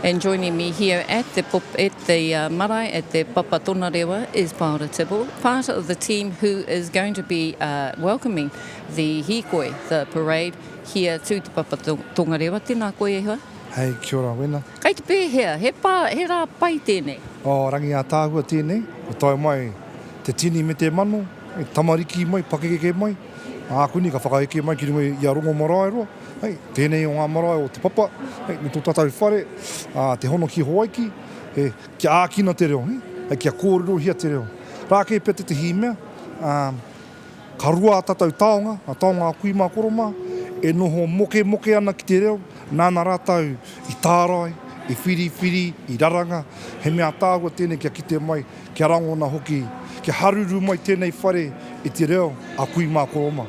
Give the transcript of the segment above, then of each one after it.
And joining me here at the, at the uh, marae, at the Papa Tonarewa, is Paora Tibble, part of the team who is going to be uh, welcoming the hīkoi, the parade, here to Te Papa Tongarewa. Tēnā koe e hoa. Hei, kia ora, wena. Kei te pēhea, he, pā, he rā pai tēnei? Oh, rangi ātaahua tēnei. Kua tae mai te tini me te mano, e tamariki mai, pakekeke mai. Ākuni ka whakaeke mai ki runga i a Rongomaraeroa. Hei, tēnei o ngā marae o Te Papa, hei, me tō tātou whare, ā, te hono ki Hawaiki, he, kia ākina te reo, he, hei, kia kōrerohia te reo. Rā kē pea tētehi mea, ā, ka roa ā tātou taonga, ngā taonga a kui mā koro mā, e noho mokemoke ana ki te reo, nāna rātou i tārai, i whiriwhiri, i raranga, he mea ātaahua tēnei kia kite mai, Kia rangona hoki, kia haruru mai tēnei whare i te reo a kui mā koro mā.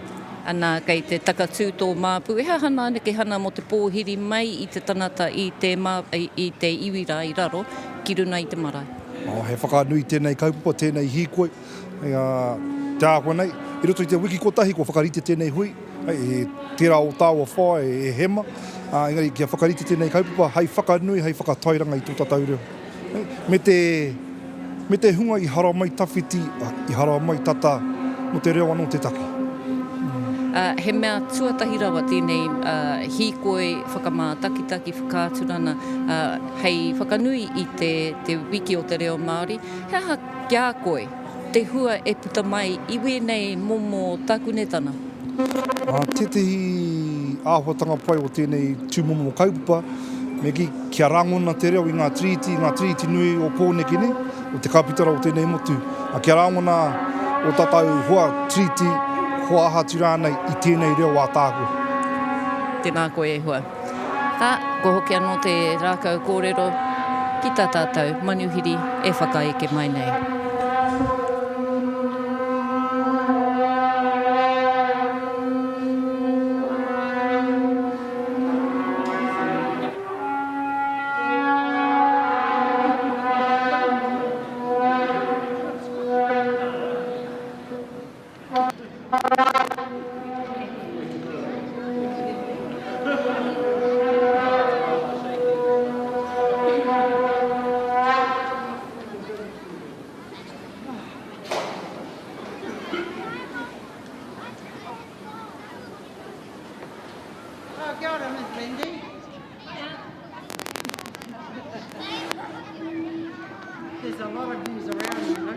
Ana, kei te takatū tō māpu. E aha nā nekehana mō te pōhiri mai i te tangata i te mā, i te iwi rā i raro, ki runa i te marae. Oh, he whakanui tēnei kaupapa, tēnei hīkoi, hei a, te āhua nei. I roto i te wiki kotahi kua whakarite tēnei hui, hei, tērā o tāua whaea e Hema, ā, engari kia whakarite tēnei kaupapa hei whakanui, hei whakatairanga i tō tātou reo. Me te, me te hunga i haramai tawhiti, i haramai tata, mo te reo anō te take. He mea tuatahi rawa tēnei hīkoi whakamātakitaki whakaaturana hei whakanui i te, te Wiki o te Reo Māori. He aha ki a koe te hua e puta mai i wēnei momo takunetana? Tētehi āhuatanga pai o tēnei tūmomo kaupapa, me kī, kia rangona te reo i ngā tiriti, i ngā tiriti nui o Pōneke nei, o te kapitara o tēnei motu, kia rangona ō tātou hoa tiriti, hoa aha atu rānei i tēnei reo ātaahua. Tēnā koe e hoa. Ā, kua hoki anō te rākau kōrero ki tā tātou manuhiri e whakaeke mai nei. Oh, kia ora, Miss Lindy. There's a lot of yous around, you know.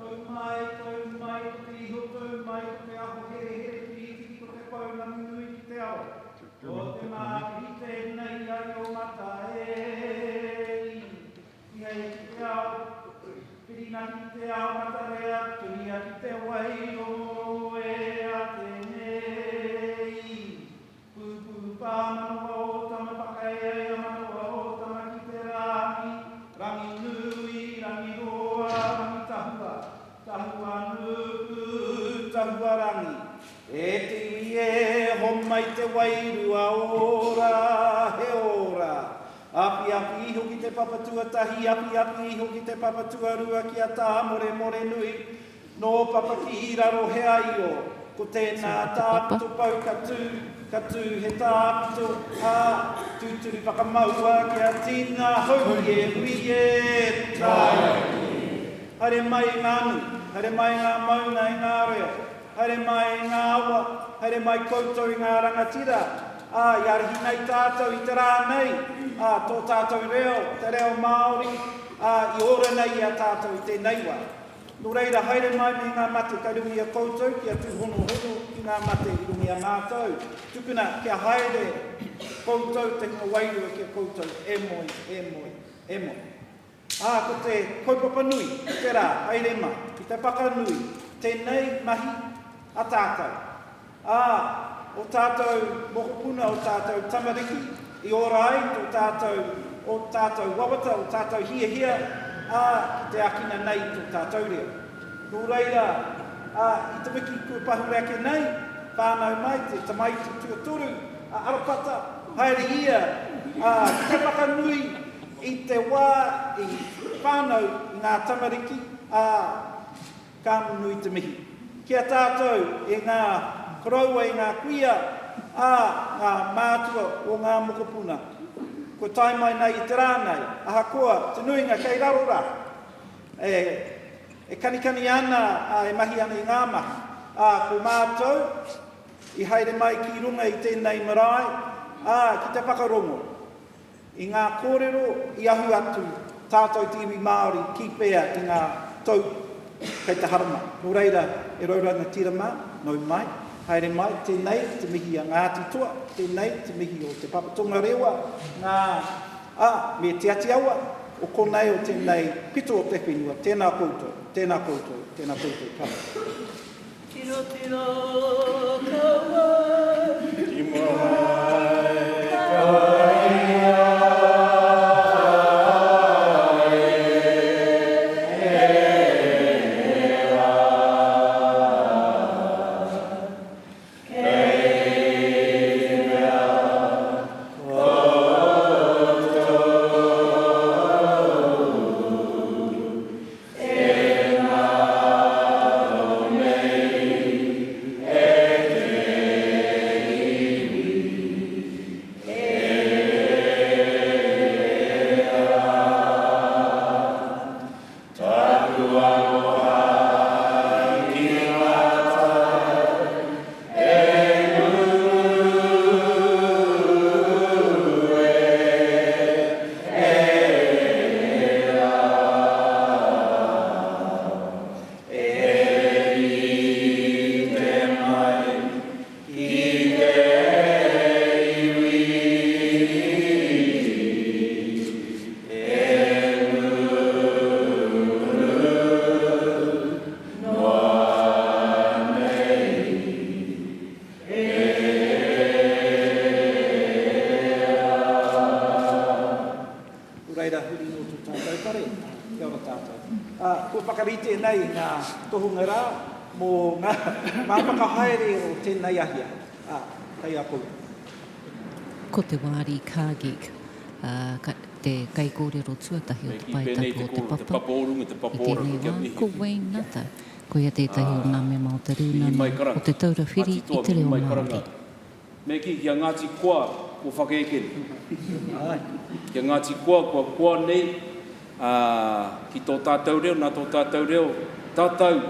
Tau mai, tau mai ko te iho tau mai ko te aho herehere whiriwhiri ko te pounamu nui ki te aro. Ko te mākihi tēnei ai o mata e I hei ki te ao, whirinaki ki te ao matarea tuhia ki te wai rongo e a tēnei. Pūpū pā manawa o tama whakaea i a manawa o tama ki te rangi, Ranginui, Rangiroa, Rangitahua, Tahuanuku, Tahuarangi. E te iwi e, homai te wairua ora, he ora. Apiapi iho ki te papa tuatahi, apiapi iho ki te papa tuarua ki a Tāmoremorenui, Nō Papakihiraro he aio, ko tēnā tāpito pau ka tū, ka tū he tāpito, ā, tūturu whakamaua kia tina hou i e hui e tae. Haere mai ngā nui, haere mai ngā maunga i ngā reo, haere mai ngā awa, haere mai koutou i ngā rangatira, ā, i ārahi nei tātou i te rā nei, ā, tō tātou reo, te reo Māori, ā, i ora nei i a tātou i tēnei wā. Nō reira, haere mai me ngā mate kei runga i a koutou, kia tūhonohono ki ngā mate i runga i a mātou. Tukuna kia haere koutou te hunga wairua ki a koutou, e moe, e moe, e moe. Ā, ko te kaupapa nui i te rā, haere mai, ki te whakanui tēnei mahi a tātou. Ā, ō tātou mokopuna, ō tātou tamariki, i ora ai tō tātou, ō tātou wawata, ō tātou hiahia, ā, ki te ākina nei tō tātou reo. Nō reira, ā, i te wiki kua pahure ake nei, whānau mai te tamaiti tuatoru, a Arapata, haere ia, ā, ki te whakanui i te wā i whānau i ngā tamariki, ā, Ka nui te mihi. Ki a tātou e ngā koroua i ngā kuia, ā, ngā mātua o ngā mokopuna. Kua tae mai nei i te rā nei, ahakoa te nuinga kei raro rā, e, e kanikani ana, ā, e mahi ana i ngā mahi. Ā, ko mātou i haere mai ki runga i tēnei marae, ā, ki te whakarongo. I ngā kōrero i ahu atu tātou te iwi Māori ki whea i ngā tau kei te haramai. Nō reira, e rau rangatira mā, nau mai, haere mai, tēnei te mihi a Ngāti Toa, tēnei te mihi o Te Papa Tongarewa, ngā, ā, me Te Ati Awa, o konei o tēnei pito o te whenua, tēnā koutou, tēnā koutou, tēnā koutou katoa. Tirotiro kaua ki mai ka ia e rā. Kei te mea koutou E ngaro nei e te iwi e rā. Taku aroha ki ngā tai e ū e E rā, e rite mai ki te iwi e ngunguru noa nei. Nō reira, huri nō tō tātou whare, kia ora tātou. Ā, kua whakarite nei ngā tohunga rā mō ngā, ngā whakahaere o tēnei ahiahi. Ā, kei a koutou. Ko Te Wāri Cargeek te kaikōrero tuatahi o Te Pae Tapu o Te Papa i tēnei wā, ko Wayne Nutter. Koia tētahi o ngā mema o Te Rūnanga o Te Taura Whiri i te Reo Māori. Me kī, ki a Ngāti Koa kua whakaeke nei. Ki a Ngāti Koa kua koa nei, ā, ki tō tātou reo, nā tō tātou reo tātou i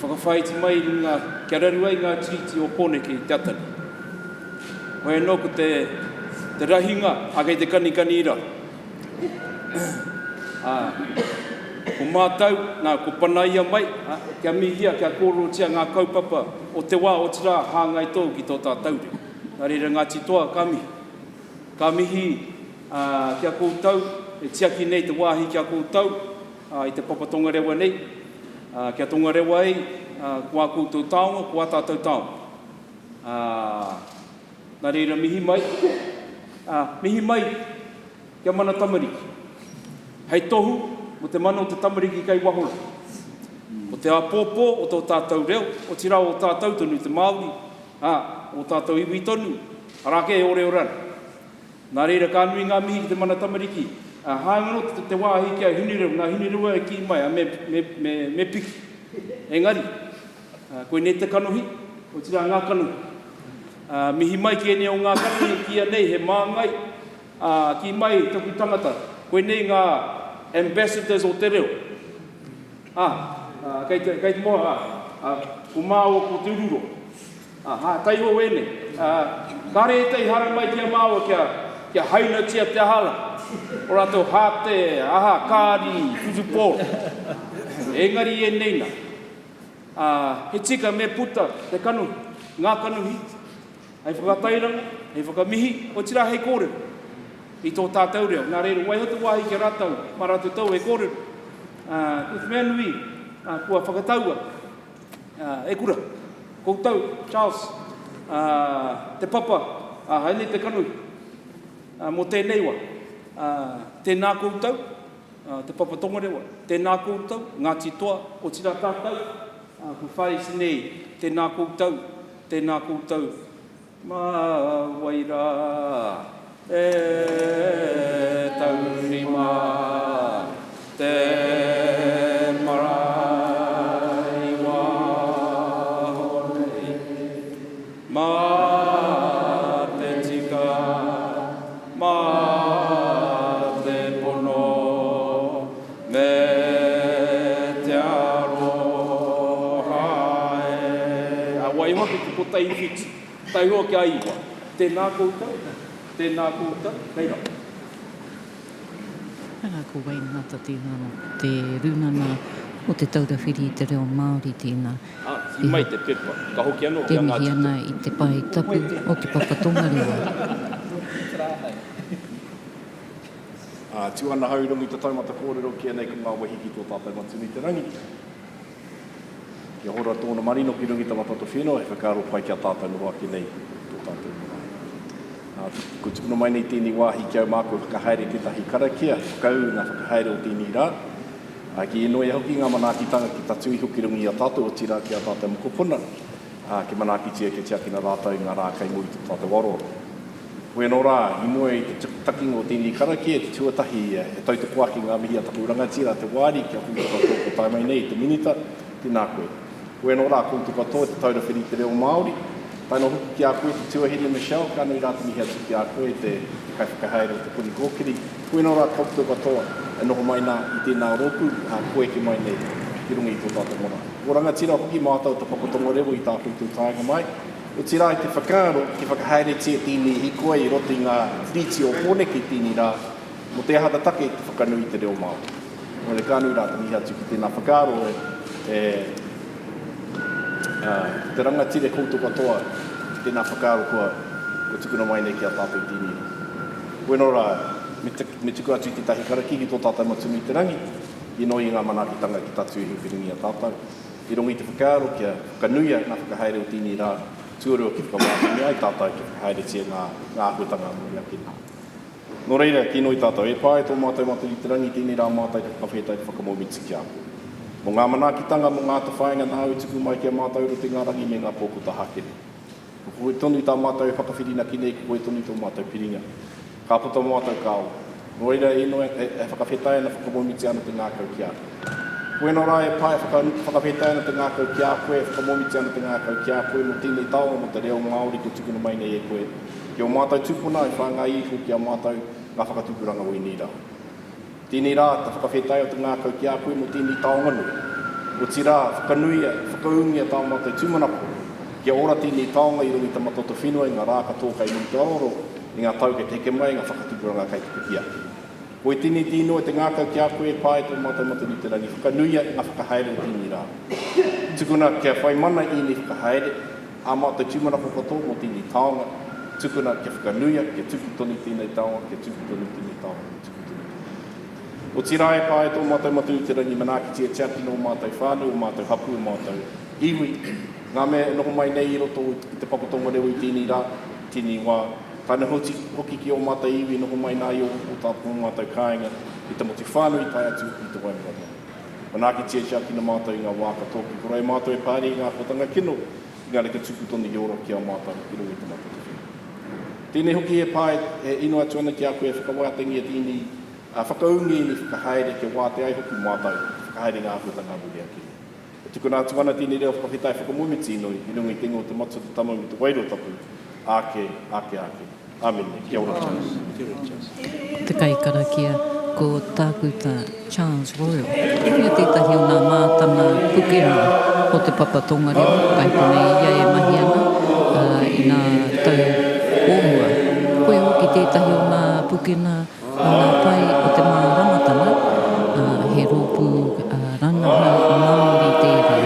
whakawhāiti mai i runga kia raru ai ngā tiriti o Pōneke i te ata nei. Hoi anō ko te, te rahinga, ā, kei te kanikani i raro. Ā. Ko mātou, nā, ko panaia mai, ā, kia mihia, kia kōrerotia ngā kaupapa o te wā, otirā, hāngai tōu ki tō tātou reo. Nā reira, Ngāti Toa, ka mihi. Ka mihi, ā, ki a koutou, e tiaki nei te wāhi ki a koutou, ā, i te papa tongarewa nei, ā, kia tongarewa ai, ā, ko ā koutou taonga, ko ā tātou taonga. Ā, nā reira mihi mai, ā, mihi mai kia mana tamariki. Hei tohu mō te mana o te tamariki kei waho rā. Ko te āpōpō o tō tātou reo, otirā o tātou tonu te Māori, ā, o tātou iwi tonu, arā kē e oreore ana. Nā reira, ka nui ngā mihi ki te mana tamariki. Ā, hāunga anō te, te wāhi ki a Hinerewa, nā Hinerewa e kī mai, ā, me, me, me, me piki. Engari, ā, koinei te kanohi, otirā ngā kanohi. Ā, mihi mai ki ēnei o ngā kanohi e kīia nei he māngai, ā, kī mai taku tangata, koinei ngā ambassadors o te reo. Ā, ā, kei te, kei te moa, ā, ā, ko māua ko Te Ururoa. Aha, taiho ēnei. Ā, kāre ētahi haramai ki a māua kia, kia hainatia te aha rā. O rātou hāte, aha, kāri, whutupōro. Engari ēnei nā. Ā, he tika me puta te kanohi, ngā kanohi, hei whakatairanga, hei whakamihi, otirā hei kōrero i tō tātou reo. Nā reira, waiho te wāhi ki a rātou, mā rātou tou e kōrero. Ā, ko te mea nui, ā, kua whakataua, E kura, koutou, Charles, te papa, haere te kanohi, mō tēnei wā. Tēnā koutou, te Papa Tongarewa, tēnā koutou, Ngāti Toa, otirā tātou, ko Whāriki nei, tēnā koutou, tēnā koutou, Mā wai rā e taurima te marae i waho nei? Mā te tika, mā te pono me te aroha e. A waihoki te kotahi whiti. Taihoa ki a Iwa. Tēnā koutou, tēnā koutou, kei raro. Arā, ko Wayne Ngata tēnā nō te Rūnanga o Te Taura Whiri i te Reo Māori tēnā. Ā, kī mai te pepa, ka hoki anō ki a E Ngāti mihi Toa. ana i te pae tapu o Te Papa Tongarewa. Ā, tū ana hau i runga i te taumata kōrero ki ēnei ko ngā wehi ki tō tātou Matua i te Rangi. Kia hora tōna marino ki runga i tana toto whenua, he whakaaro pai ki a tātou noho ake nei tō tātou marae. Nā, kua tukuna mai nei tēnei wāhi ki au māku e whakahaere tētahi karakia, he whakaū i ngā whakahaere o tēnei rā, ā, ki inoia hoki ngā manaakitanga ki tatū iho ki runga i a tātou, otirā ki ā tātou mokopuna, ā, kia manaakitia, kia tiakina rātou i ngā rā kei muri i tō tātou aroaro. Hoi anō rā, i mua i te takinga o tēnei karakia, te tuatahi e tautoko ake ngā mihi a taku rangatira a Te Waari ki a koutou katoa kua tae mai nei i te Minita, tēnā koe. Hoi anō rā, koutou katoa te Taura Whiri i te Reo Māori, tae noa hoki ki a koe te tuahine Michelle, ka nui rā te mihi atu ki a koe te kaiwhakahaere o Te Puni Kōkiri. Hoi anō rā koutou katoa e noho mai nā i tēnā rōpū, ā, kua eke mai nei ki runga i tō tātou marae. Ko rangatira hoki mātou o Te Papa Tongarewa i tā koutou taenga mai. Otirā i te whakaaro kia whakahaeretia tēnei hīkoi i roto i ngā tiriti o Pōneke i tēnei rā, mō te aha te take te whakanui i te reo Māori. Nō reira, ka nui rā te mihi atu ki tēnā whakaaro e te rangatira koutou katoa ki tēnā whakaaro kua tukuna mai nei ki a tātou i tēnei rā. Bueno rā, me tuku atu i tētahi karakia ki tō tātou Matua nui te rangi, inoi i ngā manaakitanga ki tatū i huwhiringi a tātou. I runga i te whakaaro kia whakanuia ngā whakahaere o tēnei rā tuarua kia whakamātania ai tātou kia whakahaeretia ngā āhuatanga a muri ake nei. Nō reira, ki inoi tātou, e pā e tō mātou Matua i te Rangi tēnei rā mātou te whakawhetai te whakamomiti ki a koe. Mō ngā manaakitanga, mō ngā atawhainga nāu i tuku mai ki a mātou i roto i ngā rangi me ngā pō kua taha ake nei. Ko koe tonu tā mātou e whakawhirinaki nei, ko koe tonu tō mātou piringa. Ka puta mātou ka ora. Nō reira, e inoi, e whakawhetai ana, whakamōmitia ana te ngākau ki a koe. Koe nō rā e pā, e whakawhetai ana te ngākau ki a koe, e whakamōmitia ana te ngākau ki a koe mō tēnei taonga, mō te reo Māori kua tukuna mai nei e koe ki ō mātou tūpuna i whāngai iho ki a mātou ngā whakatupuranga o ēnei rā. Tēnei rā te whakawhetai o te ngākau ki a koe mō tēnei taonga nui. Otirā, whakanuia, whakaūngia tā mātou tūmanako, kia ora tēnei taonga i runga i te mata o te whenua i ngā rā katoa kei muri te aroaro, i ngā tau kei te heke mai, i ngā whakatupuranga kei te piki ake. Koi tēnei te inoi te ngākau ki a koe e pā e tō mātou Matanui te Rangi, whakanuia i ngā whakahaere o tēnei rā. Tukuna kia whai mana ēnei whakahaere, ā mātou tūmanako katoa mō tēnei taonga, tukuna kia whakanuia, kia tupu tonu tēnei taonga, kia tupu tonu tēnei taonga, kia tupu tonu tēnei taonga. Otirā e pā e tō mātou Matanui te Rangi manaakitia tiakina ō mātou whānau, ō mātou hapū, ō mātou iwi, ngā mea e noho mai nei i roto i Te Papa Tongarewa i tēnei rā, tēnei wā. Ka noho hoki ki ō mātou iwi e noho mai nā i ō mātou kāinga i te motu whānui tae atu i te Waimorama. Manaakitia tiakina mātou i ngā wā katoa ki kore ai mātou e pāri i ngā āhuatanga kino, engari ka tupu tonu i ora ki a mātou i runga i te mata te whenua. Tēnei hoki e pā e inoi atu ana ki a koe e whakawātengia tēnei Ā, whakaūngia ēnei whakahaere kia wātea ai hoki mātou ki te whakahaere i ngā āhuatanga muri ake nei. E tukuna atu ana tēnei reo whakawhetai whakamoemiti inoi i runga i te ingoa o te Matua, te Tama me te Wairua Tapu. Āke, āke, āke. Āmine. Kia ora Charles. Te kaikarakia, ko Tākuta Charles Royal. Koia tētahi o ngā mātanga pukenga o Te Papa Tongarewa, kai konei ia e mahi ana i ngā tau o mua. Koia hoki tētahi o ngā pukenga o ngā pae o te māramatanga, ā, he rōpū rangahau Māori tērā.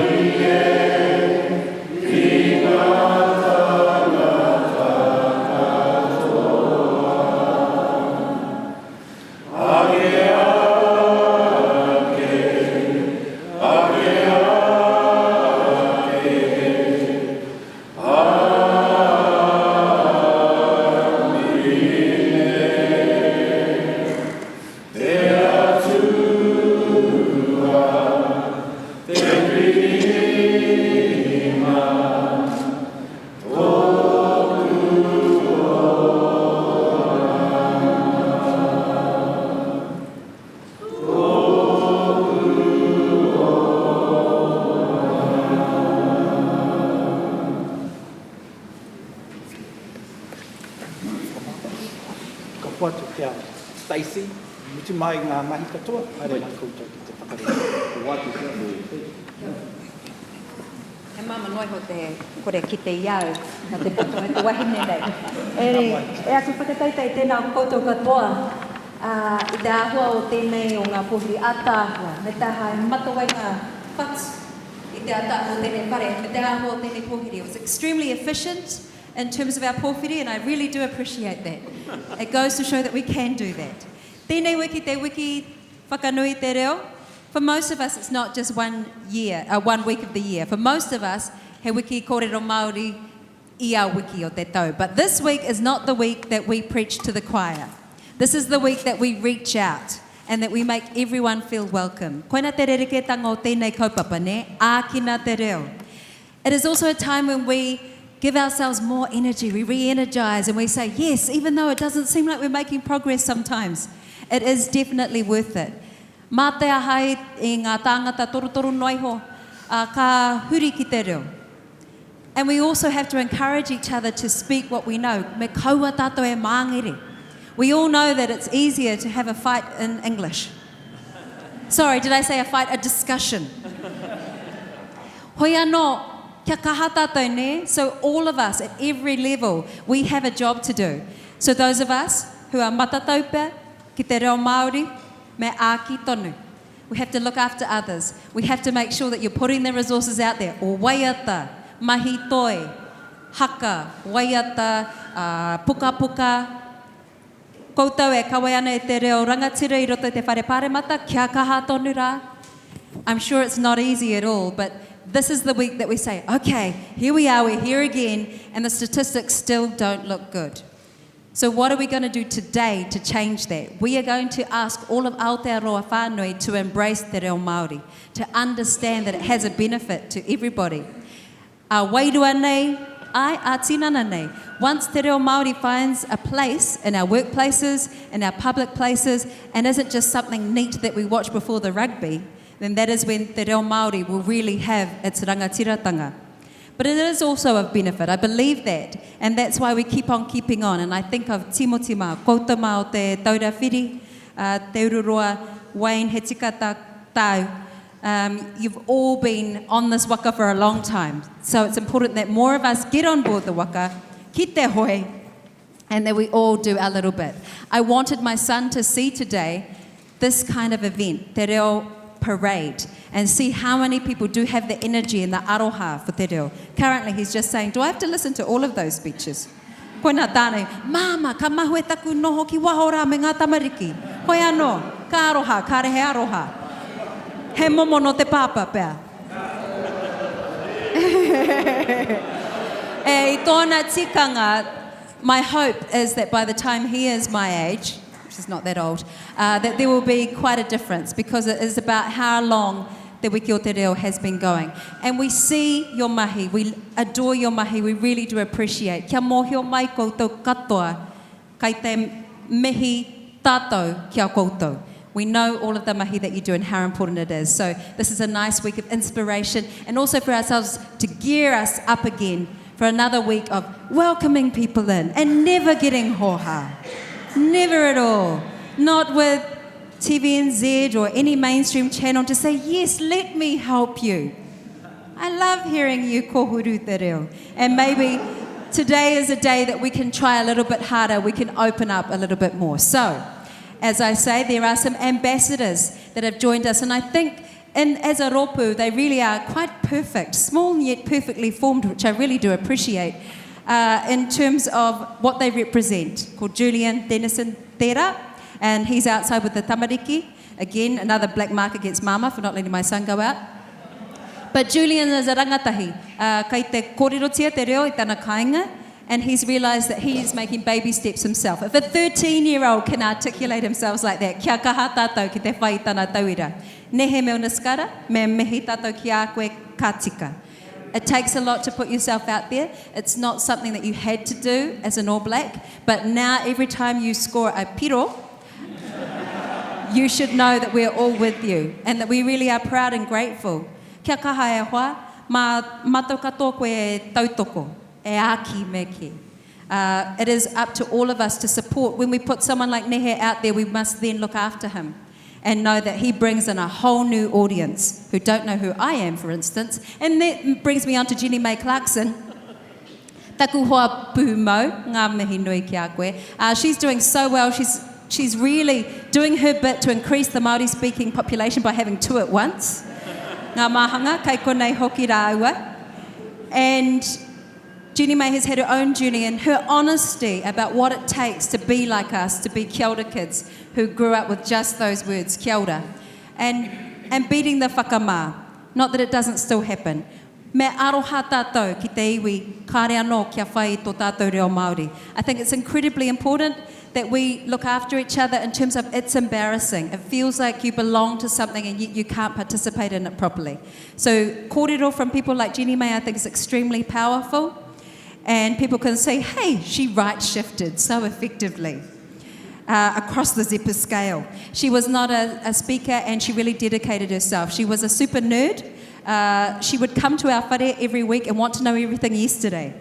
Ka hoatu ki a Stacey, mutu mai ngā mahi katoa, haere mai koutou ki te whakarere. Ka hoatu ki a He māmā noa iho te kore kite i a au, nā te poto he te wahine nei. Engari, e aku whakataetae tēnā koutou katoa, ā, i te āhua o tēnei o ngā pōhiri ātaahua, me te aha e matawai ngā whatu i te ātaahua o tēnei whare, me te āhua o tēnei pōhiri. It was extremely efficient in terms of our pōwhiri and I really do appreciate that. It goes to show that we can do that. Tēnei wiki te wiki whakanui te reo. For most of us it's not just one year, uh, one week of the year. For most of us, he wiki kōrero Māori ia wiki o te tau. But this week is not the week that we preach to the choir. This is the week that we reach out and that we make everyone feel welcome. Koina te rerekētanga o tēnei kaupapa, nē? Ākina te reo. It is also a time when we give ourselves more energy, we re-energize and we say, yes, even though it doesn't seem like we're making progress sometimes, it is definitely worth it. Mā te aha i ngā tāngata torotoro noa iho, ā, ka huri ki te reo. And we also have to encourage each other to speak what we know. Me kaua tātou e māngere. We all know that it's easier to have a fight in English. Sorry, did I say a fight? A discussion. Hoi anō, kia kaha tātou, nē? So all of us at every level, we have a job to do. So those of us who are matatau pea ki te reo Māori, me āki tonu. We have to look after others. We have to make sure that you're putting the resources out there, o waiata, mahi toi, haka, waiata, pukapuka, Koutou e kawe ana i te reo rangatira i roto i te whare paremata, kia kaha tonu rā. I'm sure it's not easy at all, but this is the week that we say, okay, here we are, we're here again, and the statistics still don't look good. So what are we going to do today to change that? We are going to ask all of Aotearoa whānui to embrace te reo Māori, to understand that it has a benefit to everybody. Ā-wairua nei, āe, ā-tinana nei. Once te reo Māori finds a place in our workplaces, in our public places, and isn't just something neat that we watch before the rugby, then that is when te reo Māori will really have its rangatiratanga. But it is also of benefit, I believe that, and that's why we keep on keeping on, and I think of Timoti mā, koutou mā o te Taura Whiri, Te Ururoa, Wayne, he tika tā, tāu, Um, you've all been on this waka for a long time, so it's important that more of us get on board the waka, ki te hoe, And that we all do our little bit. I wanted my son to see today this kind of event, Te Reo Parade, and see how many people do have the energy and the aroha for Te Reo. Currently, he's just saying, do I have to listen to all of those speeches? Koina tāna, Māma, ka mahue taku noho ki waho rā me ngā tamariki. Hoi anō, ka aroha, kāre he aroha. He momo nō te pāpā pea. E, i tōna tikanga, my hope is that by the time he is my age, which is not that old, uh, that there will be quite a difference because it is about how long Te Wiki o Te Reo has been going. And we see your mahi, we adore your mahi, we really do appreciate. Kia mōhio mai koutou katoa, kai te mihi tātou ki a koutou. We know all of the mahi that you do and how important it is. So this is a nice week of inspiration and also for ourselves to gear us up again for another week of welcoming people in and never getting hoha. Never at all. Not with TVNZ or any mainstream channel to say, yes, let me help you. I love hearing you kohuru te reo. And maybe today is a day that we can try a little bit harder, we can open up a little bit more. So, as I say, there are some ambassadors that have joined us, and I think in, as a ropu, they really are quite perfect, small yet perfectly formed, which I really do appreciate, uh, in terms of what they represent, called Julian Dennison Tera, and he's outside with the tamariki. Again, another black mark against mama for not letting my son go out. But Julian is a rangatahi. Uh, kei te kōrerotia te reo i tana kāinga, and he's realised that he is making baby steps himself. If a 13-year-old can articulate himself like that, kia kaha tātou ki te whai i tana tauira. Nehe Milner-Skudder, me mihi tātou ki a koe, ka tika. It takes a lot to put yourself out there. It's not something that you had to do as an All Black, but now every time you score a piro, you should know that we're all with you and that we really are proud and grateful. Kia kaha e hoa, mā mātou katoa koe e tautoko, e āki me kī. Uh, it is up to all of us to support. When we put someone like Nehe out there, we must then look after him and know that he brings in a whole new audience who don't know who I am, for instance. And that brings me on to Jenny May Clarkson. Taku hoa pūmau, ngā mihi nui ki a koe. Uh, she's doing so well. She's, she's really doing her bit to increase the Māori-speaking population by having two at once. Ngā māhanga, kei konei hoki rāua. And Jenny May has had her own journey and her honesty about what it takes to be like us, to be kia ora kids who grew up with just those words, kia ora, and, and beating the whakamā. Not that it doesn't still happen. Me aroha tātou ki te iwi kāre anō kia whai i tō tātou reo Māori. I think it's incredibly important that we look after each other in terms of it's embarrassing. It feels like you belong to something and yet you can't participate in it properly. So kōrero from people like Jenny May I think is extremely powerful and people can say, hey, she right shifted so effectively. Uh, across the zipper scale. She was not a, a speaker and she really dedicated herself. She was a super nerd. Uh, she would come to our whare every week and want to know everything yesterday.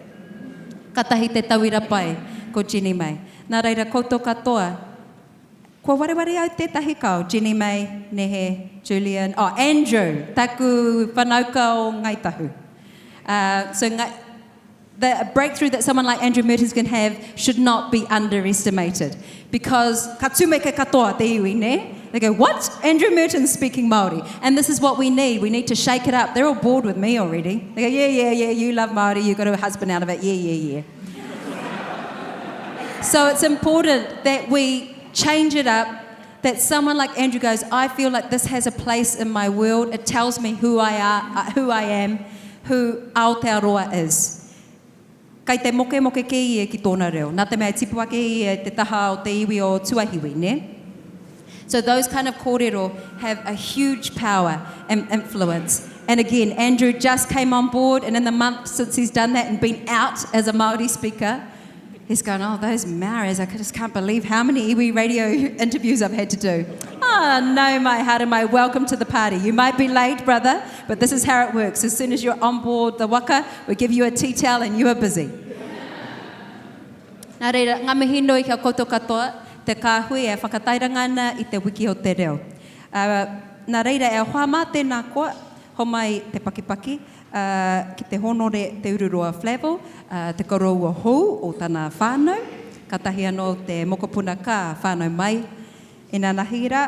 Katahi te tauira pai, ko Jenny May. Nā reira, koutou katoa, Kua wareware au tētahi kao, Jenny May, Nehe, Julian, oh, Andrew, taku whanauka o Ngai Tahu. Uh, so Ngai, the breakthrough that someone like Andrew Mertens can have should not be underestimated because ka tumeke katoa te iwi, ne? They go, what? Andrew Mertens speaking Māori. And this is what we need. We need to shake it up. They're all bored with me already. They go, yeah, yeah, yeah, you love Māori, you got a husband out of it, yeah, yeah, yeah. So it's important that we change it up, that someone like Andrew goes, I feel like this has a place in my world. It tells me who I, are, uh, who I am, who Aotearoa is. Kai te mokemoke kē ia ki tōna reo. Nā te mea e tipu ake ia i te taha o te iwi o Tuahiwi, nē? So those kind of kōrero have a huge power and influence. And again, Andrew just came on board, and in the month since he's done that and been out as a Māori speaker, he's going, oh, those Maoris, I just can't believe how many iwi radio interviews I've had to do. Ah, oh, no, my heart and my welcome to the party. You might be late, brother, but this is how it works. As soon as you're on board the waka, we give you a tea towel and you are busy. Nā reira, ngā mihi nui ki a koutou katoa, te kāhui e whakatairanga ana i te wiki o te reo. Uh, nā reira, e hoa mā tēnā koa, homai te pakipaki, uh, ki te honore Te Ururoa Flavell, uh, te koroua hou o tana whānau. Katahi anō te mokopuna ka whānau mai inanahi rā,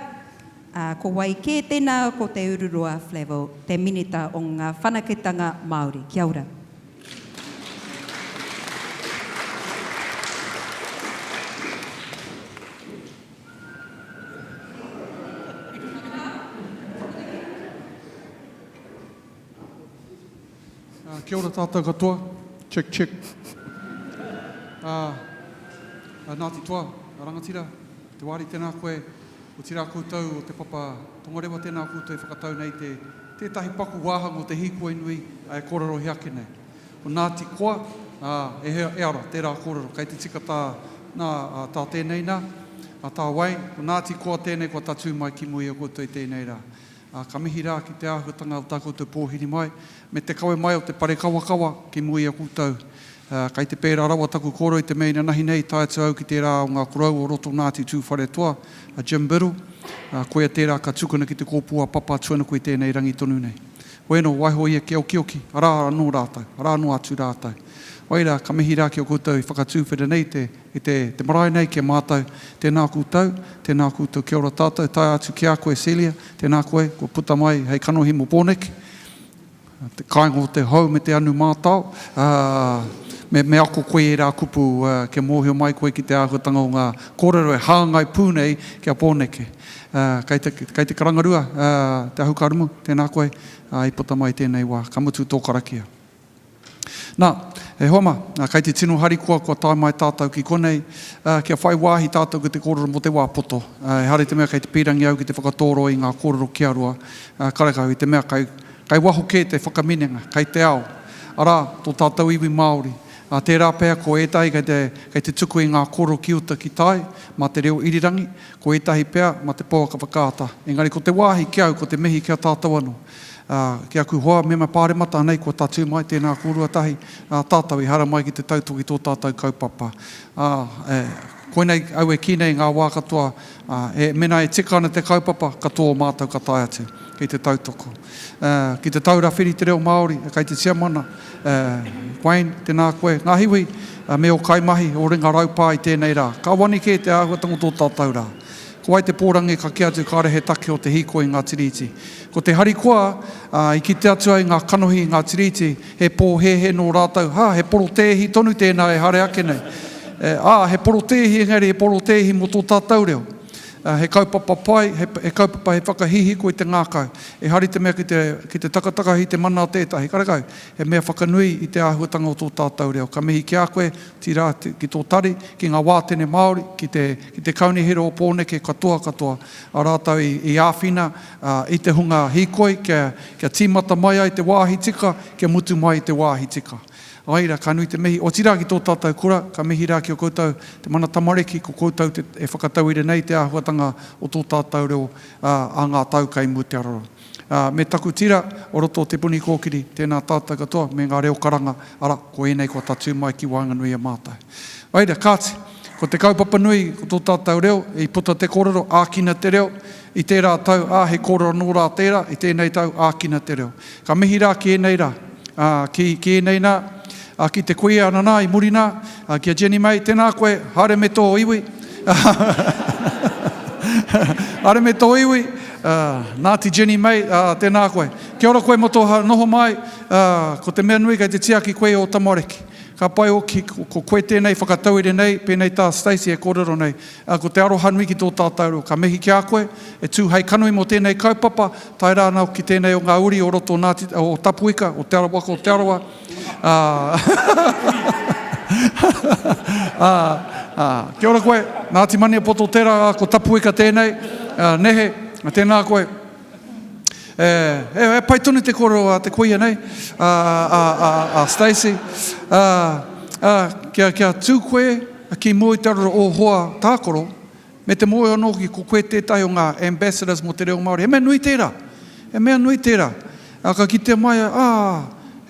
ā, ko wai kē tēnā ko Te Ururoa Flavell, te Minita o ngā Whanaketanga Māori. Kia ora. Kia ora tātou katoa. Check, check. Ngāti Toa, rangatira, Te Wāri tēnā koe, otirā koutou o Te Papa Tongarewa tēnā koutou e whakatau nei te tētahi paku wāhanga o te hīkoi nui e kōrerohia ake nei. Ko Ngāti Koa, ā, e hea, e ara, tērā kōrero, kei te tika tā, nā, tā tēnei nā, ā, tā Wayne, ko Ngāti Koa tēnei kua tatū mai ki mua i a koutou i tēnei rā. Ā, ka mihi rā ki te āhuatanga o tā koutou pōhiri mai, me te kawe mai o te pare kawakawa ki mua i a koutou. Ā, kei te pērā rawa taku kōrero i te mea inanahi nei i tae atu au ki tērā o ngā korou o roto Ngāti Tūwharetoa, a Jim Biddle, ā, koia tērā ka tukuna ki te kōpū a Papatuanuku i tēnei rangi tonu nei. Hoeno, waiho ia kia okioki, arā anō rātou, arā noa atu rātou. Wai rā, ka mihi rā ki a koutou i whakatūwhera nei te, i te, te marae nei ki a mātou. Tēnā koutou, tēnā koutou, kia ora tātou, taea atu ki a koe Celia, tēnā koe, kua puta mai hei kanohi mō Pōneke, te kāinga o te hou me te anu mātao, ā, me, me ako koe i ērā kupu, ā, kia mōhio mai koe ki te āhuatanga o ngā kōrero e hāngai pū nei ki a Pōneke. Ā, kei te, kei te karangarua, ā, Te Ahukarumu, tēnā koe, ā, i puta mai i tēnei wā. Ka mutu tō karakia. Nā, e hoa mā, ā, kei te tino harikoa kua tae mai tātou ki konei, ā, kia whai wāhi tātou ki te kōrero mō te wā poto. Ā, ehara i te mea kei te pīrangi au ki te whakatōro i ngā kōrero kia roa, ā, karekau, i te mea kei, kei waho kē te whakaminenga, kei te ao, arā, tō tātou iwi Māori. Ā, tērā pea ko ētahi kei te, kei te tuku i ngā kōrero ki uta ki tai, mā te reo irirangi, Ko ētahi pea, ma te pouaka whakaata. Engari ko te wāhi ki au, ko te mihi ki a tātou anō. Ā, ki aku hoa mema pāremata, anei kua tatū mai, tēnā kōrua tahi, ā, tātou i haramai ki te tautoko i tō tātou kaupapa. Ā, e, koinei au e kī nei i ngā wā katoa, ā, e, mēnā e tika ana te kaupapa, katoa o mātou ka tae atu ki te tautoko. Ā, ki te Taura Whiri Te Reo Māori, kei te tiamana, ā, Wayne, tēnā koe. Ngā hiwi, me ō kaimahi, ō ringa raupā i tēnei rā. Ka wani kē te āhuatanga o tō tātou rā. Ko wai te pōrangi ka kī atu kāre he take o te hīkoi i ngā tiriti. Ko te harikoa, ā, i kite atu ai ngā kanohi i ngā tiriti, he pōhēhē nō rātou, hā, he porotēhi tonu tēnā e haere ake nei. E, ā, he porotēhi engari he porotēhi mō tō tātou reo. Ā, he kaupapa pai, he, he kaupapa he whakahihiko i te ngākau. Ehara i te mea ki te, ki te takatakahi i te mana o tētahi, karekau. He mea whakanui i te āhuatanga o tō tātou reo. Ka mihi ki a koe, otirā, ki tō tari, ki ngā wātene Māori, ki te, ki te Kaunihera o Pōneke, katoa, katoa, a rātou i, i āwhina i te hunga hīkoi kia, kia tīmata mai ai te wāhi tika, kia mutu mai i te wāhi tika. Āe rā, ka nui te mihi. Otirā ki tō tātou kura, ka mihi rā ki a koutou, te mana tamariki, ko koutou te, e whakatauira nei te āhuatanga o tō tātou reo, ā, ā ngā tau kei mua te aroro. Ā, me taku tira o roto o Te Puni Kōkiri, tēnā tātou katoa, me ngā reo karanga, arā, ko ēnei kua tatū mai ki waenganui i a mātou. Reira, kāti, ko te kaupapa nui, ko tō tātou reo, i puta te kōrero, ākina te reo, i tērā tau, ā, he kōrero anō rā tērā, i tēnei tau, ākina te reo. Ka mihi rā ki ēnei rā, ā, ki, ki ēnei nā, ā, ki te kuia nanā i muri nā, ā, ki a Jenny May, tēnā koe, haere me tō iwi, haere me tō iwi, Ngāti Jenny May, tēnā koe. Kia ora koe mō tō noho mai, ko te mea nui kei te tiaki koe i ō tamariki. Ka pai hoki, ko koe tēnei whakatauira nei, pēnei tā Stacey e kōrero nei, ko te aroha nui ki tō tātou reo. Ka mihi ki a koe, e tū hei kanohi mō tēnei kaupapa, tae rā anō ki tēnei o ngā uri o roto o Ngāti, o Tapuika, o Te Ara Waka o Te Arawa, ā, ā, ā, kia ora koe, Ngāti Maniapoto tērā, ā, ko Tapuika tēnei, ā, nehe, tēnā koe. E, e, e pai tonu te kōrero a te kuia nei, a, a, a, a Stacey. Ā, ā, kia, kia tū koe ki mua i te aroro o hoa tākaro, Me te mōhio anō hoki ko koe tētahi o ngā ambassadors mō te reo Māori. He mea nui tērā. He mea nui tērā. Ā, ka kitea mai, ā,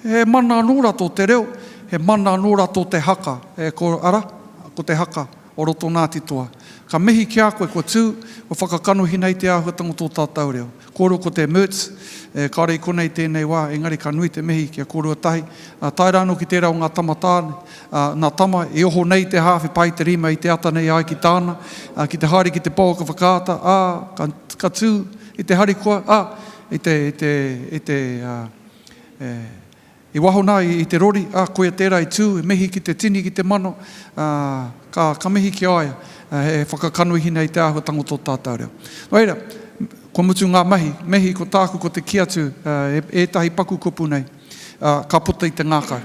he mana anō rā tō te reo, he mana anō rā tō te haka. E, ko, arā, ko te haka. o roto Ngāti Toa. Ka mihi ki a koe kua tū, kua whakakanohi nei te āhuatanga o tō tātou reo. Kōrua ko te Mertz, e, kāore i konei tēnei wā, engari ka nui te mihi ki a kōrua tahi. Ā, tae rā anō ki tērā o ngā tama tāne, ā, nā tama i oho nei te hāwhe pai te rima i te ata nei ai ki tāna, ā, ki te haere ki te pouaka whakaata, ā, ka, ka tū i te harikoa, ā, i te, i te, i te, ā, e, I waho nā i te rori, ā, koia tērā i tū, e mihi ki te tini, ki te mano, ā, ka, ka mihi ki a ia, he whakakanohi nei te āhuatanga o tō tātou reo. Nō reira, kua mutu ngā mahi, mihi ko tāku ko te kī atu, ā, ētahi paku kupu nei, ā, ka puta i te ngākau.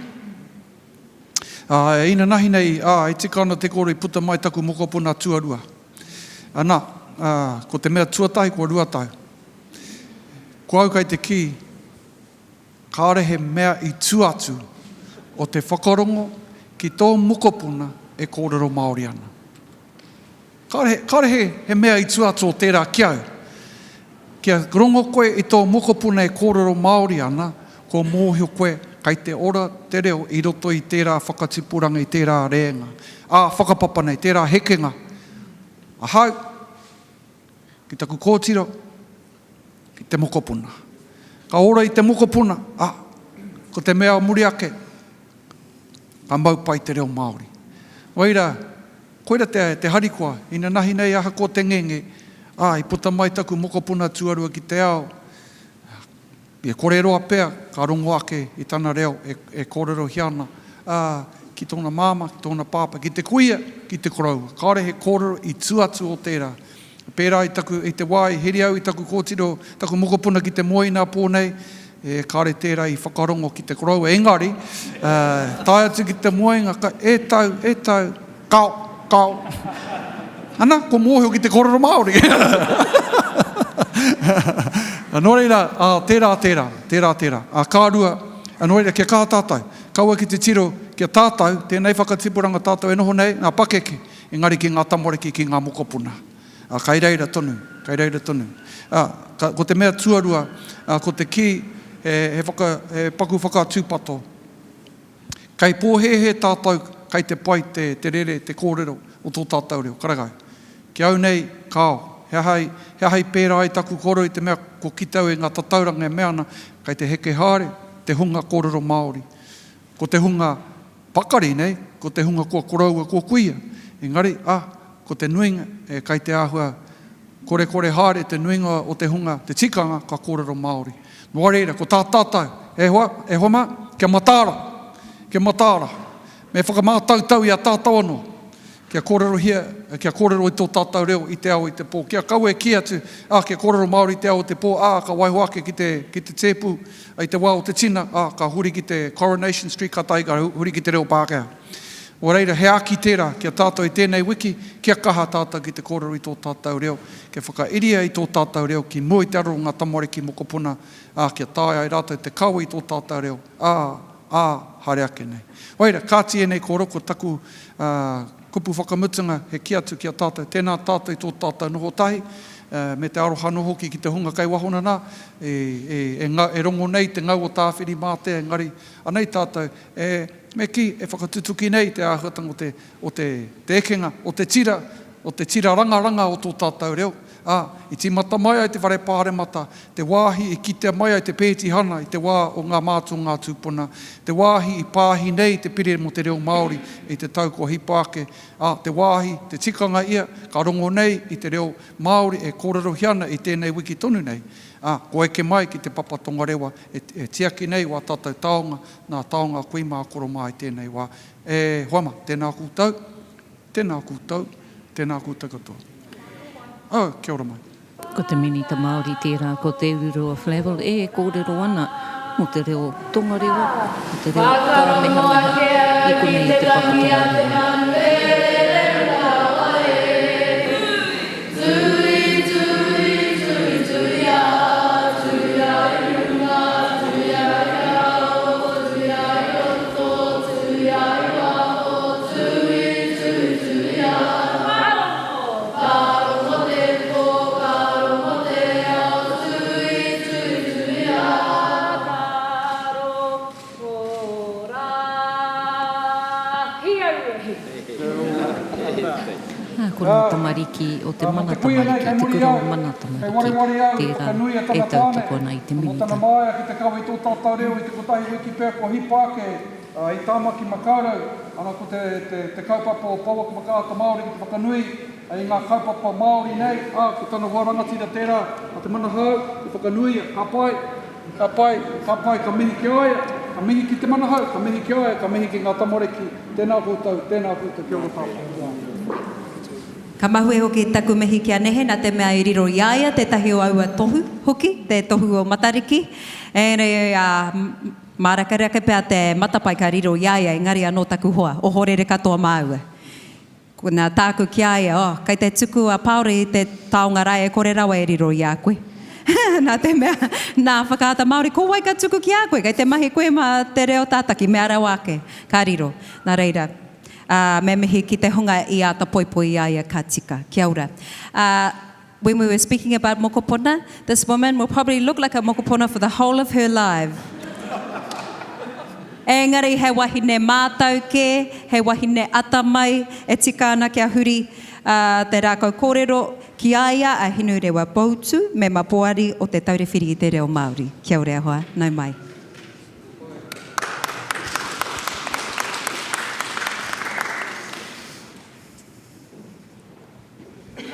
Ā, inanahi nei, ā, e tika ana te kōrero i puta mai taku mokopuna tuarua. Ana, ā, ko te mea tuatahi kua 2 tau. Ko au kei te kī, Kāore he mea i tua atu o te whakarongo ki tō mokopuna e kōrero Māori ana. Kāore, kāore he, he mea i tua atu o tērā ki au. Kia rongo koe i tō mokopuna e kōrero Māori ana, kua mōhio koe kei te ora te reo i roto i tērā whakatipuranga, i tērā rēnga, ā, whakapapa nei, tērā hekenga. Ahau, ki taku kōtiro, ki te mokopuna. Ka ora i te mokopuna, a, ko te mea o muri ake, ka mau pai te reo Māori. Waira, koira te, te harikoa, inanahi nei ahakoa te ngenge, a, i puta mai taku mokopuna tuarua ki te ao, E kore roa pea ka rongo ake i tana reo e kōrerohia ana, ā, ki tōna māmā, ki tōna pāpā, ki te kuia, ki te koroua. Kāore he kōrero i tua atu o tērā. Pērā i taku, i te wā i heri au i taku kōtiro, taku mokopuna ki te moe inā pō nei, e, kāore tērā i whakarongo ki te koroua. Engari, ā, tae atu ki te moenga, ka, e tau, e tau, Kao, kao. Ana, kua mōhio ki te kōrero Māori. Nō reira, tērā, tērā, tērā, tērā. Ka rua, nō reira, kia kaha tātou. Kaua ki te tiro ki a tātou, tēnei whakatipuranga tātou e noho nei, ngā pakeke, engari ki ngā tamariki, ki ngā mokopuna. Kai reira tonu, kai reira tonu. Ko te mea tuarua, ko te kī, he, whaka, he paku whakatūpato. Kei pōhēhē tātou kei te pai te te rere, te kōrero o tō tātou reo. Karakau. Ki au nei, kāo. He aha i, he aha i pērā ai taku kōrero i te mea kua kite au i ngā tatauranga e mea ana kei te heke haere te hunga kōrero Māori. Ko te hunga pakari nei, ko te hunga kua koroua, kua kuia. Engari, ah, ko te nuinga, e, kei te āhua korekore haere te nuinga o te hunga, te tikanga ka kōrero Māori. Nō reira, ko tā tātou, e hoa, e hoa mā, kia mataara, kia mataara. Me whakamātautau i a tātou anō, kia kōrerohia, kia kōrero i tō tātou reo i te ao i te pō. Kia kaua e kī atu, ā, kia kōrero Māori i te ao i te pō, ā, ka waiho ake ki te, ki te tēpu i te wā o te tina, ā, ka huri ki te Coronation Street, kātahi ka huri ki te reo Pākehā. Nō reira, he āki tērā ki a tātou i tēnei wiki, kia kaha tātou ki te kōrero i tō tātou reo, kia whakairia i tō tātou reo ki mua i te aro o ngā tamariki mokopuna, ā, kia taea ai rātou te kawe i tō tātou reo, ā, ā, haere ake nei. Nō reira, kāti ēnei kōrero, ko taku, ā, kupu whakamutunga he kī atu ki a tātou, tēnā tātou i tō tātou noho tahi, ā, me te aroha anō hoki ki te hunga kei waho nanā, e, e, e, e rongo nei te ngau o Tāwhirimātea, engari, anei tātou, e, Me kī, e whakatutuki nei te āhuatanga o te, o te, te ekenga, o te tira, o te tira rangaranga o tō tātou reo, ā, i tīmata mai ai te Whare Pāremata, te wāhi i kitea mai ai te pētihana i te wā o ngā mātua o ngā tūpuna, te wāhi i pāhi nei te pire mō te reo Māori i te tau kua hipa ake, ā, te wāhi, te tikanga ia, ka rongo nei i te reo Māori e kōrerohia ana i tēnei wiki tonu nei, ā, kua eke mai ki Te Papa Tongarewa e, e tiaki nei wā tātou taonga, Ngā taonga kui mā koro mā i tēnei wā. E hoa mā, tēnā koutou, tēnā koutou, tēnā koutou katoa. Oh, kia ora mai. Ko te Minita Māori tērā, ko Te Ururoa Flavell e kōrero ana mō te reo tongarewa, mō te reo kāmehameha i konei i Te Papa Tongarewa. Ā, ko ngā tamariki o te mana tamariki, te kura o mana tamariki, tērā e tautoko ana i te minita. Mō tana māia ki te kawe i tō tātou reo i te kotahi wiki pea kua hipa ake i Tāmaki Makaurau, ana ko te, te, te kaupapa o Pouaka Whakaata Māori ki te whakanui i ngā kaupapa Māori nei, ā, ko tana hoa rangatira tērā, a Te Manahau, i whakanuia, ka pai. Ka pai, ka pai, ka mihi ki a ia, ka mihi ki Te Manahau, ka mihi ki a ia, ka mihi ki ngā tamariki, tēnā koutou, tēnā koutou, kia ora tātou. Ka mahue hoki taku mihi ki a Nehe nā te mea i riro i a ia tētahi o aua tohu hoki, te tohu o Matariki. Engari, ā, mārakerake pea te matapae ka riro i a ia, engari anō taku hoa, ohorere katoa māua. Nā tāku ki a ia, oh, kei te tuku a Paora i te taonga rā e kore rawa e riro i a koe. Nā te mea, nā Whakaata Māori, ko wai ka tuku ki a koe? Kei te mahi koe mā te reo tātaki, mea rawa ake, ka riro. Nā reira, ā, me mihi ki te hunga i āta poipoi i a ia ka tika. Kia ora. Ā, When we were speaking about mokopuna, this woman will probably look like a mokopuna for the whole of her live. Engari he wahine mātau kē, he wahine atamai, e tika ana kia huri te rākau kōrero ki a ia a Hinurewa Poutu, mema poari o Te Taura Whiri i te Reo Māori. Kia ora e hoa, nau mai.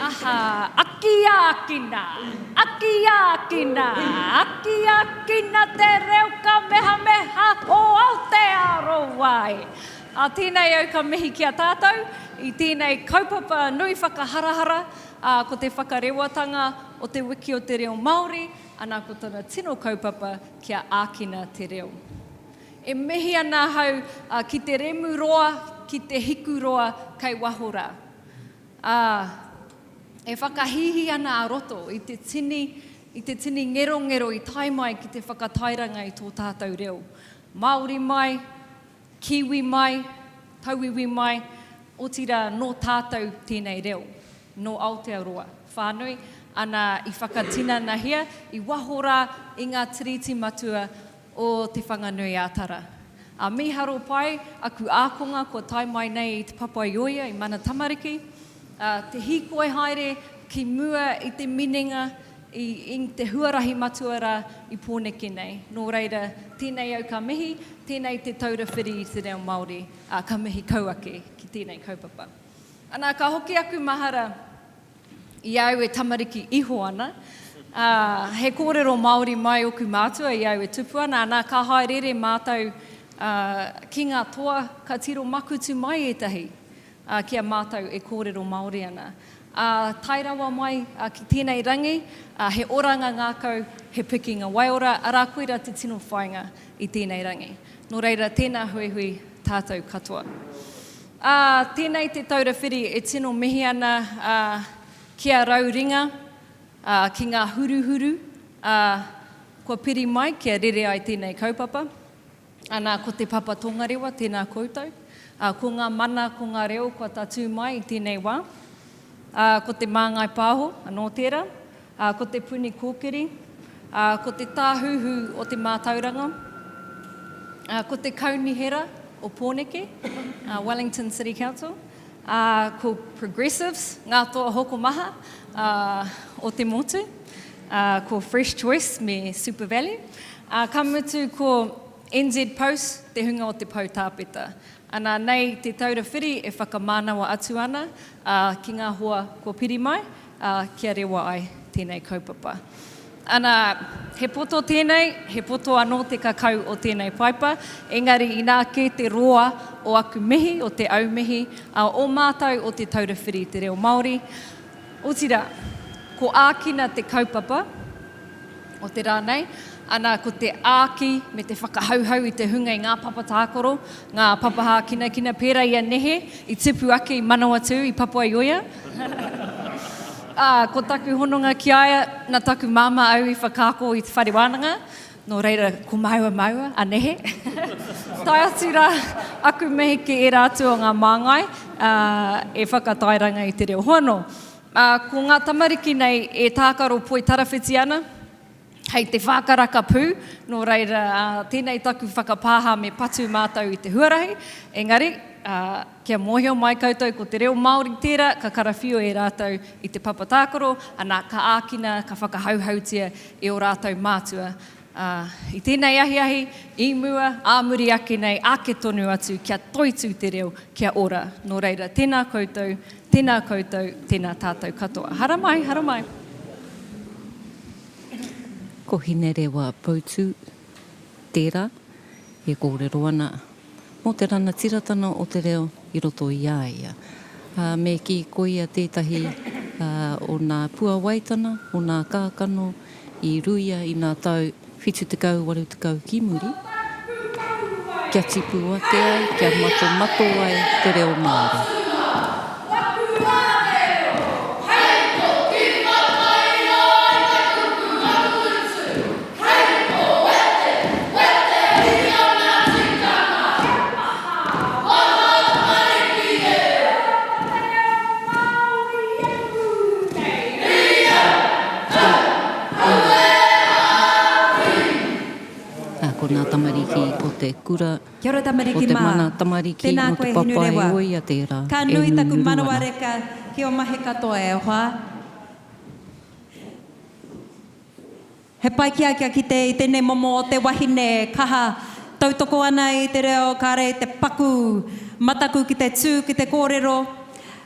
Aha, akiākina, akiākina, akiākina te reo kamehameha o Aotearoa e! Ā, tēnei au ka mihi ki a tātou i tēnei kaupapa nui whakaharahara, ā, ko te whakarewatanga o te Wiki o te Reo Māori, ana ko tana tino kaupapa kia ākina te reo. E mihi ana ahau ki te remu roa, ki te hiku roa kei waho rā. Ā, e whakahīhī ana a roto i te tini, i te tini ngerongero i tae mai ki te whakatairanga i tō tātou reo. Māori mai, Kiwi mai, Tauiwi mai, otirā nō tātou tēnei reo, nō Aotearoa whānui, ana i whakatinanahia i waho rā i ngā tiriti matua o Te Whanganui-ā-Tara. Ā, mīharo pai aku ākonga kua tae mai nei i Te Papaioea, i Mana Tamariki, ā, te hīkoi haere ki mua i te minenga, i, i te huarahi matua rā i Pōneke nei. Nō reira, tēnei au ka mihi, tēnei te taura whiri i te reo Māori, ā, ka mihi kau ake ki tēnei kaupapa. Ana, ka hoki aku mahara I a au e tamariki iho ana, ā, he kōrero Māori mai oku mātua i a au e tupu ana, ana, ka haereere mātou, ā, ki ngā toa, ka tiro makutu mai ētahi, ā, ki a mātou e kōrero Māori ana. Ā, tae rawa mai, ā, ki tēnei rangi, ā, he oranga ngākau, he pikinga waiora, arā, koirā te tino whāinga i tēnei rangi. Nō reira, tēnā huihui tātou katoa. Ā, tēnei te taura whiri e tino mihi ana, ā, ki a rau ringa, ā, ki ngā huruhuru, ā, kua piri mai kia rere ai tēnei kaupapa. Ana, ko Te Papa Tongarewa, tēnā koutou. Ā, ko ngā mana, ko ngā reo kua tatū mai i tēnei wā. Ā, ko Te Māngai Pāho, anō tērā. Ā, ko Te Puni Kōkiri. Ā, ko Te Tāhuhu o Te Mātauranga. Ā, ko Te Kaunihera o Pōneke, ā, Wellington City Council. Ā, ko Progressives, ngā toa hokomaha, ā, o te motu. Ā, ko Fresh Choice me SuperValu. Ā, ka mutu ko NZ Post, te hunga o te poutāpeta. Ana, nei Te Taura Whiri e whakamānawa atu ana, ā, ki ngā hoa kua piri mai, ā, kia rewa ai tēnei kaupapa. Ana, he poto tēnei, he poto anō te kakau o tēnei paipa, engari inā kē te roa o aku mihi, o te aumihi, ā, o mātou o Te Taura Whiri i te Reo Māori. Otirā, ko ākina te kaupapa, o te rā nei, ana ko te āki me te whakahauhau i te hunga i ngā papa tākaro, ngā papa hākinakina pērā i a Nehe i tipu ake i Manawatū, i Papaioea. Ā, ko taku hononga ki a ia, nā taku māmā au i whakaako i te whare wānanga, nō reira ko māua māua a Nehe. Tae atu rā aku mihi ki ērā atu o ngā māngai, ā, e whakatairanga i te reo. Hoano, Ā, ko ngā tamariki nei e tākaro poitarawhiti ana. Hei te whākaraka pū, nō reira, tēnei taku whakapāha me patu mātou i te huarahi, engari, kia mōhio mai koutou ko te reo Māori tērā ka karawhio e rātou i te papa tākaro, ana, ka ākina, ka whakahauhautia e ō rātou mātua. Ā, i tēnei ahiahi, i mua, ā muri ake nei, ake tonu atu, kia toitū te reo, kia ora. Nō reira, tēnā koutou, tēnā koutou, tēnā tātou katoa. Haramai, haramai. Ko Hinerewa Poutu tērā e kōrero ana mō te ranatiratana o te reo i roto i a ia. Ā, me kī koia tētahi o nā puawaitana, o nā kākano i ruia i nā tau 70, 80 ki muri, kia tipu ake ai, kia matomato ai te reo Māori. Ā, ko nā tamariki o te kura, Kia ora o tamariki te mā. mana tamariki Tēnā nō te koe papa e Hinurewa. oia tērā Ka e nui taku nunuru manawa ana. reka ki o mahi katoa e hoa. He pai ki a kia kite i tenei momo o te wahine kaha tautoko ana i te reo kare i te paku mataku ki te tū ki te kōrero,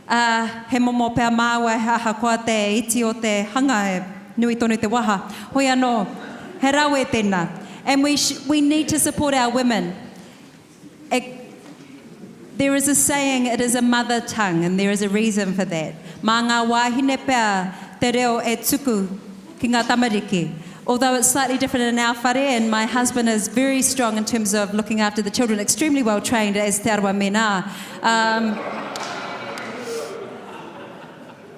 ā, he momo pea māua he ahakoa te iti o te hanga he nui tonu te waha. Hoi anō, he rawe tēnā. And we we need to support our women. E, there is a saying, it is a mother tongue, and there is a reason for that. Mā ngā wāhine pea te reo e tuku ki ngā tamariki. Although it's slightly different in our whare, and my husband is very strong in terms of looking after the children, extremely well trained as Te Arawa men are. Um,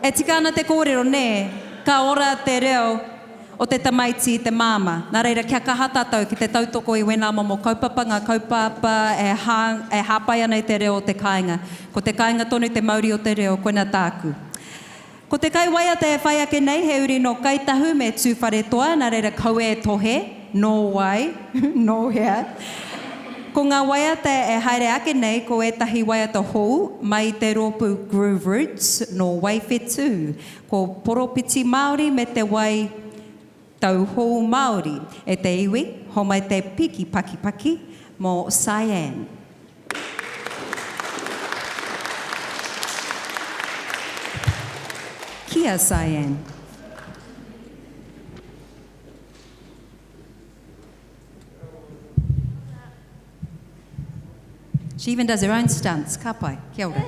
E tika ana te kōrero, nē, ka ora te reo o te tamaiti i te māmā. Nā reira, kia kaha tātou ki te tautoko i wēnā momo kaupapa, ngā kaupapa e hā, e hāpai ana i te reo o te kāinga. Ko te kāinga tonu te mauri o te reo, koina tāku. Ko te kaiwaiata e whai ake nei he uri nō Kāi Tahu me Tūwharetoa, nā reira kaua e tohe, nō wai, nō hea. Ko ngā waiata e haere ake nei ko ētahi waiata hou mai i te rōpū Groove Roots nō Waiwhetū, ko Poropiti Māori me te wai Tauhou Māori. E te iwi, homai te piki pakipaki mō Cyan. Kia Cyan. She even does her own stunts. Ka pai. Kia ora.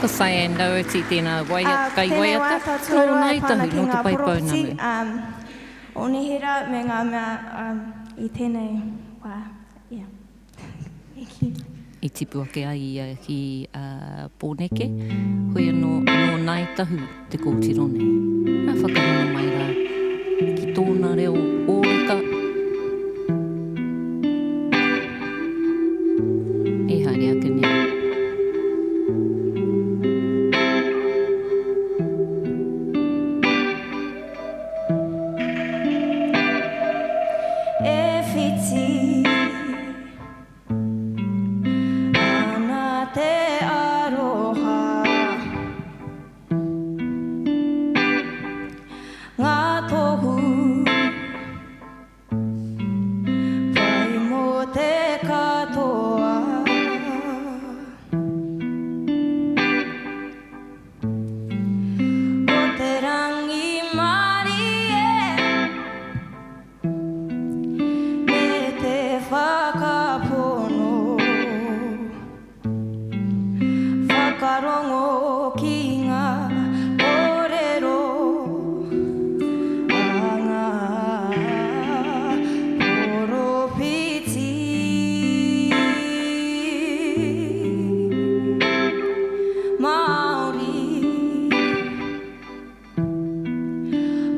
Ko Cyan Doherty tēnā waiata, kaiwaiata, Ko tēnei waiata nō tuarua e Ngāi pā ana Tahu, ki nō Te ngā Pae poropiti Pounamu. o nehera me ngā mea i tēnei wā. Yeah. Thank you. I tipu ake ai ia ki Pōneke, hoi anō, nō Ngāi Tahu te kōtiro nei. Nā whakahono mai rā ki tōna reo ōreka e haere ake nei. E whiti ana te aroha Ngā tohu pai mō te katoa. Ko te rangimarie me te whakapono Whakarongo ki ngā kōrero a ngā poropiti. Māori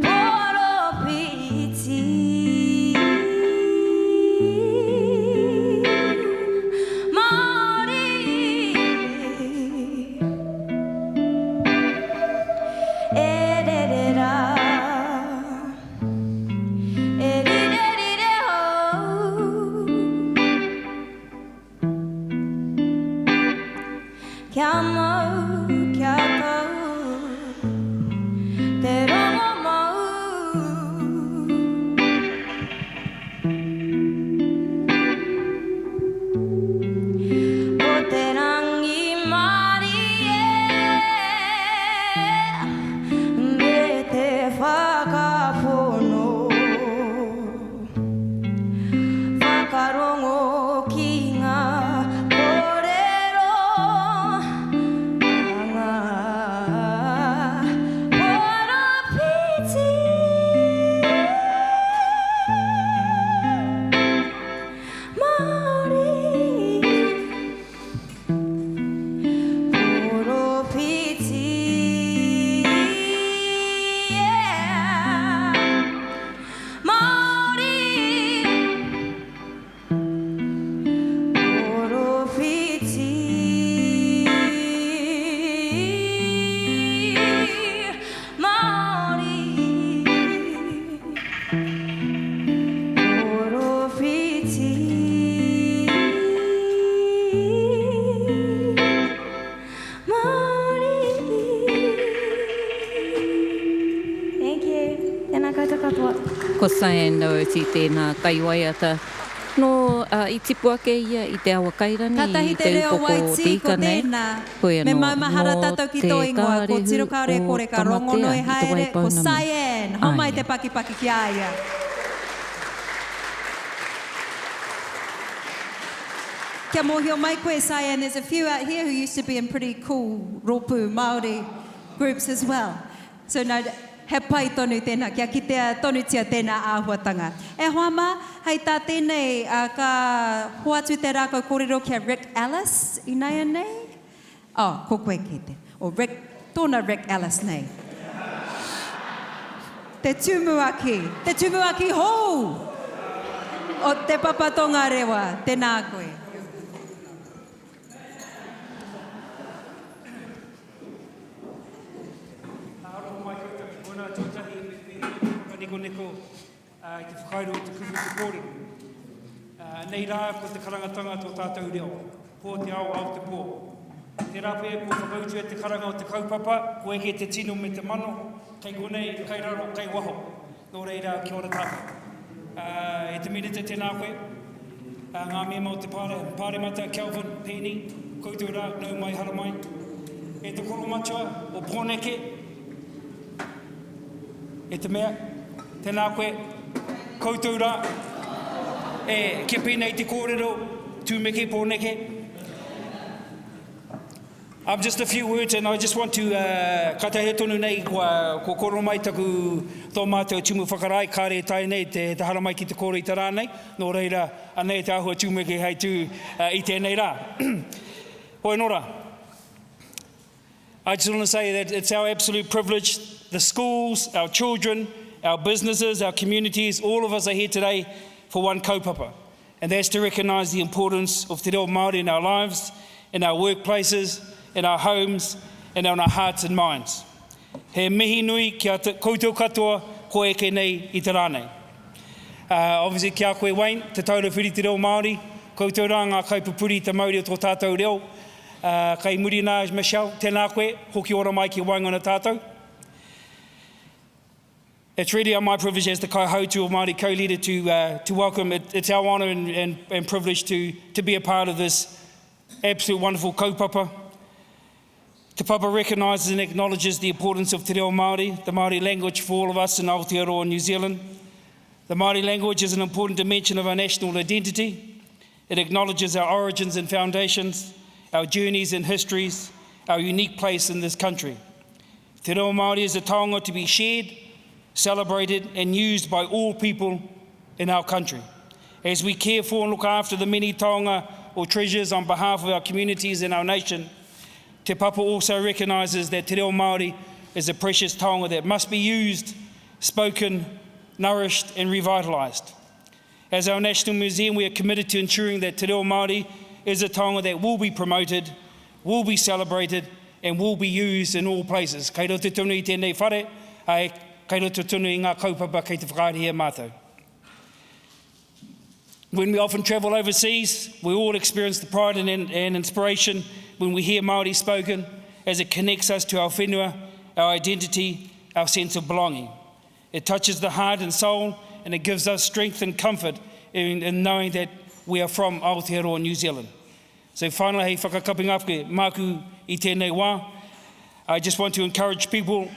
Poropiti Māori E rere rā E rire rire hou Kia mau, kia tau te rongo mau. Ko te rangimarie me te whakapono. Whakarongo ki ngā kōrero a ngā poropiti Māori. Poropiti, yeah. Māori Poropiti Māori Poropiti Māori. Thank you. Tēnā koutou katoa. Ko Cyan Doherty tēnā kaiwaiata. Nō, i tipu ake ia i Te Awakairangi, i Kātahi te Te reo Upoko o Te Waitī, ko Ika nei. tēnā. Hoi Me anō, maumahara nō tātou ki Te tō ingoa, ko Kārehu Tiro Kāore o Kore ka Tamatea rongonui i Te haere, ko Waipounamu. Cyan! Homai Āe. te pakipaki ki a ia. Kia mōhio mai koe, Cyan, there's a few out here who used to be in pretty cool rōpū Māori groups as well. So no, he pai tonu tēnā, kia kitea tonutia tēnā āhuatanga. E hoa mā, hei tā tēnei, ka hoatu te rākau kōrero ki a Rick Ellis ināianei. Oh, ko koe kē te, o Rick, tōna Rick Ellis nei. Te tumuaki, te tumuaki hou o Te Papa Tongarewa, tēnā koe. Aroha mai koutou ki konā tuatahi me pēhea te whakanikoniko i te whakairo i te kupu te kōrero. Nei rā ko te karangatanga tō tātou reo, pō te ao, ao te pō. Tērā pea kua whakautua te karanga o te kaupapa, kua eke te tino me te mano, kei konei, kei raro, kei waho. Nō reira, kia ora tātou. E te Minita, tēnā koe. Ngā mema o te Pāremata, Kelvin, Penny, koutou rā, nau mai, haramai. E te koromatua o Pōneke, E te mea, tēnā koe, koutou rā, e, kia pēnei te kōrero, Tūmeke, Pōneke. Um, just a few words and I just want to, uh, ka taea tonu nei kua, kua koro mai taku tō mātou tumu whakarae, kāre e taea nei te, te haramai ki te kōrero i te rā nei, nō reira, anei te āhua tūmeke hei tū uh, i tēnei rā. Hoi nō rā. I just want to say that it's our absolute privilege, the schools, our children, our businesses, our communities, all of us are here today for one kaupapa, and that's to recognise the importance of te reo Māori in our lives, in our workplaces, in our homes, and on our hearts and minds. He mihi nui ki a koutou katoa kua eke nei i te rā nei. Uh, obviously ki a koe Wayne, Te Taura Whiri Te Reo Māori, koutou rā ngā kaipupuri i te mauri o tō tātou reo, uh, kei muri nā Michelle, tēnā koe, hoki ora mai ki waenga tātou. It's really my privilege as the Kaihautu of Māori co-leader to, uh, to welcome. It, it's our honour and, and, and privilege to, to be a part of this absolute wonderful kaupapa. Te Papa recognises and acknowledges the importance of te reo Māori, the Māori language for all of us in Aotearoa New Zealand. The Māori language is an important dimension of our national identity. It acknowledges our origins and foundations, our journeys and histories, our unique place in this country. Te reo Māori is a taonga to be shared, celebrated and used by all people in our country. As we care for and look after the many taonga or treasures on behalf of our communities and our nation, Te Papa also recognises that te reo Māori is a precious taonga that must be used, spoken, nourished and revitalised. As our National Museum, we are committed to ensuring that te reo Māori is a taonga that will be promoted, will be celebrated and will be used in all places. Kei roto tonu i tēnei whare, ā, kei roto tonu i ngā kaupapa kei te whakaarihia mātou. When we often travel overseas, we all experience the pride and, and inspiration when we hear Māori spoken, as it connects us to our whenua, our identity, our sense of belonging. It touches the heart and soul, and it gives us strength and comfort in, in knowing that we are from Aotearoa, New Zealand. So finally, hei whakakapinga ake māku i tēnei wā, I just want to encourage people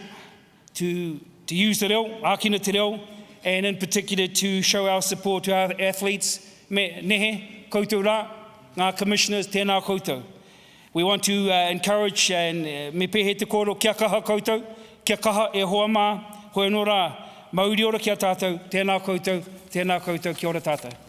to, to use the reo, ākina te reo, and in particular to show our support to our athletes, me nehe, koutou rā, ngā commissioners, tēnā koutou. We want to uh, encourage and uh, me pēhea te kōrero kia kaha koutou, kia kaha e hoa mā, hoi anō rā, mauri ora ki a tātou, tēnā koutou, tēnā koutou, kia ora tātou.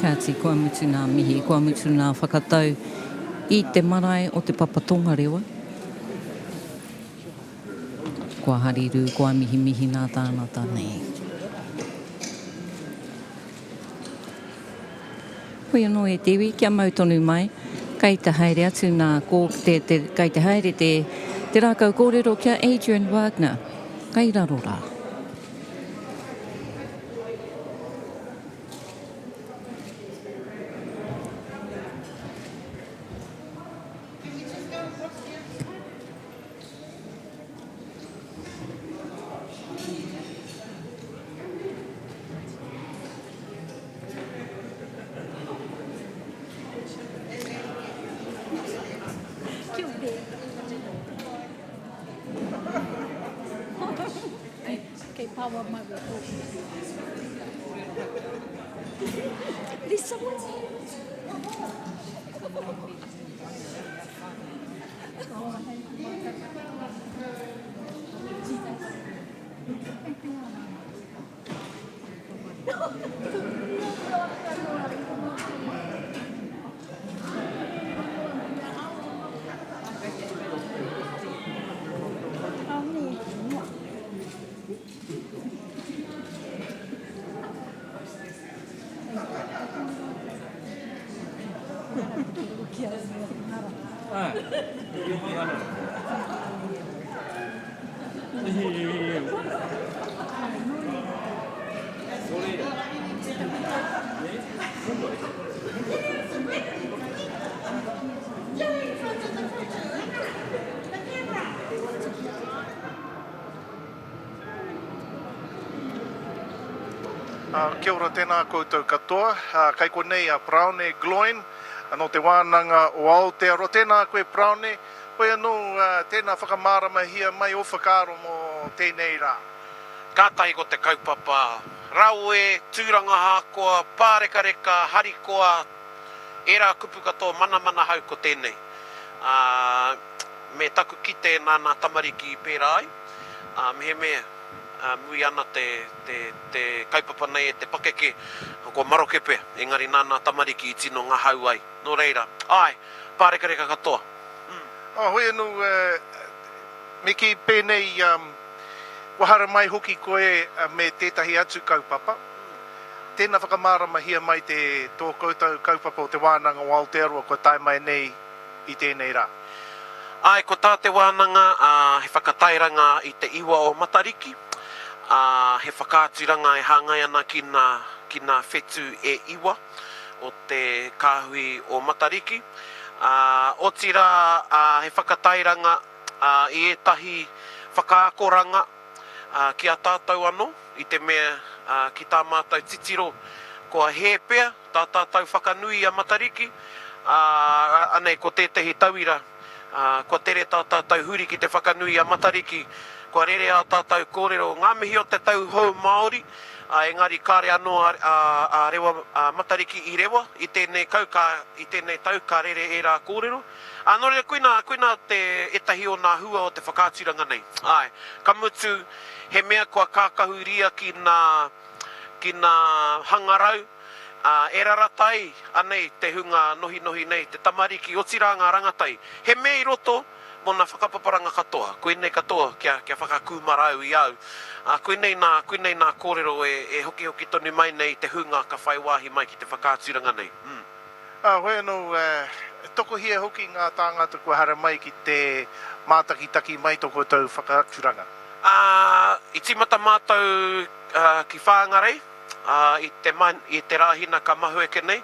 Kāti, kua mutu nā mihi, kua mutu nā whakatau i te marae o Te Papa Tongarewa. Kua harirū, kua mihimihi nā tāngata nei. Hoi anō e te iwi, kia mau tonu mai. Kei te haere atu nā ko te, te, kei te haere te, te rākau kōrero ki a Adrian Wagner. Kei raro rā. Kia ora tēnā koutou katoa. Kei konei a Paraone Gloyne nō Te Wānanga o Aotearoa. Tēnā koe Paraone, Hoi anō, tēnā whakamāramahia mai ō whakaaro mō tēnei rā. Kātahi ko te kaupapa rawe, tūranga hākoa, pārekareka, harikoa, ērā kupu katoa manamanahau ko tēnei. Ā, me taku kite nā nā tamariki i pērā ai, ā, mehemea mui ana te, te, te kaupapa nei e te pakeke, kua maroke pea, engari nā nā tamariki i tino ngahau ai. Nō reira, āe, pārekareka katoa. Oh, hoi anō, me kī pēnei, kua haramai hoki koe me tētahi atu kaupapa. Tēnā whakamāramahia mai te tō koutou kaupapa o Te Wānanga o Aotearoa kua tae mai nei i tēnei rā. Āe, ko tā te wānanga, he whakatairanga i te iwa o Matariki, ā, he whakaaturanga e hāngai ana ki nā, ki nā whetū e iwa. o te kāhui o Matariki, ā, otirā, ā, he whakatairanga, ā, i ētahi whakaakoranga, ā, ki a tātou anō, i te mea, ā, ki tā mātou titiro, kua hē pea tā tātou whakanui i a Matariki, ā, anei ko tētahi tauira, ā, kua tere tā tātou huri ki te whakanui i a Matariki, kua rere ā tātou kōrero, ngā mihi o te tau hou Māori, ā, engari kāre anō a, a, a Rewa, a Matariki i rewa i tēnei kau, ka, i tēnei tau ka rere ērā kōrero. Ā, nō reira, koinā, koinā te, ētahi o nā hua o te whakaaturanga nei. Āe, ka mutu, he mea kua kākahuria ki nā, ki nā hangarau, ā, e rarata ai, anei te hunga nohinohi nei, te tamariki, otirā ngā rangatahi. He mea i roto mō nā whakapaparanga katoa, koinei katoa kia, kia whakakūmara au i a au. Ā, koinei nā, koinei nā kōrero e, e hokihoki tonu mai nei te hunga ka whai wāhi mai ki te whakaaturanga nei. Mm. Ā, hoi anō, tokohia hoki ngā tāngata kua haramai ki te mātakitaki mai tō koutou whakaaturanga? Ā, i tīmata mātou ki Whāngarei, ā, i te, i te Rāhina ka mahueke nei,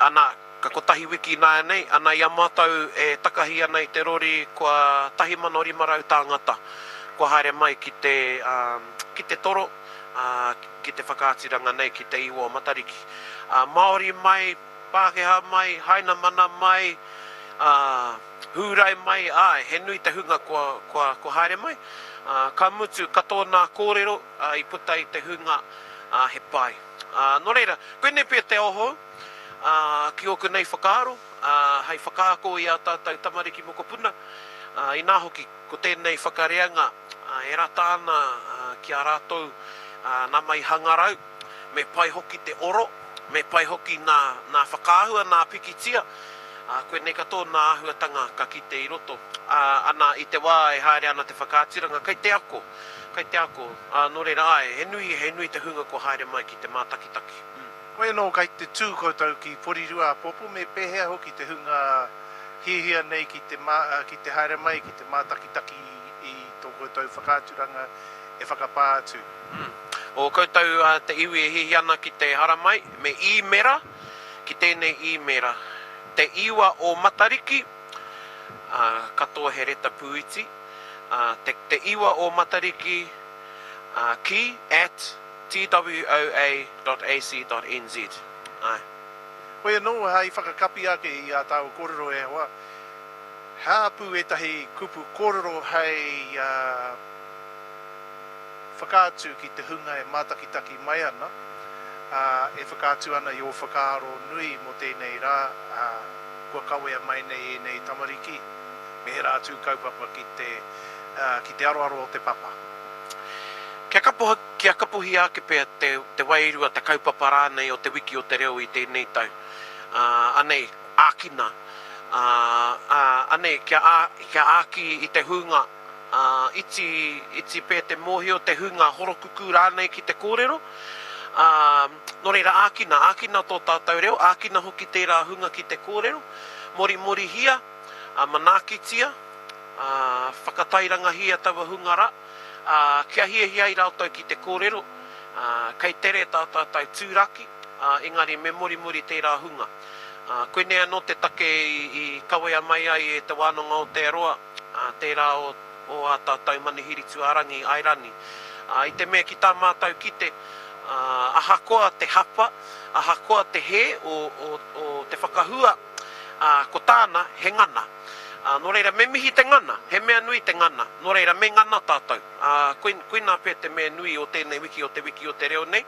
ana, ka kotahi wiki ināianei, ana, i a mātou e takahi ana i te rori kua 1,500 tāngata kua haere mai ki te, ā, ki te toro, ā, ki te whakaaturanga nei ki te iwa o Matariki. Ā, Māori mai, Pākehā mai, Hainamana mai, ā, Hūrai mai, āe, he nui te hunga kua, kua, kua haere mai. Ā, ka mutu, katoa nā kōrero, ā, i puta i te hunga, ā, he pai. Ā, nō reira, koinei pea te ao hou, ā, ki ōku nei whakaaro, ā, hei whakaako i ā tātou tamariki mokopuna, ā, inā hoki, ko tēnei whakareanga, ā, e rata ana, ā, ki a rātou, ā, nā mai hangarau, me pai hoki te oro, me pai hoki nā, nā whakaahua, nā pikitia, ā, koinei katoa nā āhuatanga ka kite i roto. Ā, ana, i te wā e haere ana te whakaaturanga, kei te ako, kei te ako, ā, nō reira, āe, he nui, he nui te hunga kua haere mai ki te mātakitaki. Mm. Hoi anō kai te tū koutou ki Porirua āpōpō me pēhea hoki te hunga hiahia nei ki te ki te haere mai ki te mātakitaki i tō koutou whakaaturanga e whakapā atu. O koutou te iwi e hiahia ana ki te haramai, me īmera ki tēnei īmera, Te Iwa o Matariki, ā, katoa he reta pūiti, ā, te, Te Iwa o Matariki, ā, ki, at, twoa.ac.nz. Āe. Hoi anō, hai whakakapi ake i ā tāua kōrero e hoa, hāpū ētahi kupu kōrero hei whakaatu ki te hunga e mātakitaki mai ana, ā, e whakaatu ana i ō whakaaro nui mō tēnei rā, ā, kua kawea mai nei ēnei tamariki me ērā atu kaupapa ki te, ā, ki te aroaro o te papa. Kia kapo, kia kapohia ake pea te, te wairua, te kaupapa rānei o Te Wiki o te Reo i tēnei tau. Ā, anei, ākina, ā, ā, anei, kia ā, kia āki i te hunga, ā, iti, iti pea te mōhio, te hunga horokukū rānei ki te kōrero. Ā, nō reira, ākina, ākina tō tātou reo, ākina hoki tērā hunga ki te kōrero. Morimorihia, ā, manaakitia, ā, whakatairangahia taua hunga rā. ā, kia hiahia ai rātou ki te kōrero, ā, kei tere tā tātou tūraki, ā, engari me morimori tērā hunga. Ā, koinei anō te take i, i kawea mai ai e Te Wānanga o Aotearoa, ā, tērā o, o ā tātou manuhiri tuarangi, Airani. Ā, i te mea ki tā mātou kite, ā, ahakoa te hapa, ahakoa te hē o, o, o te whakahua, ā, ko tāna, he ngana. Ā, nō reira, me mihi te ngana, he mea nui te ngana, nō reira, me ngana tātou. Ā, koin, koinā pea te mea nui o tēnei wiki, o te wiki o te reo nei,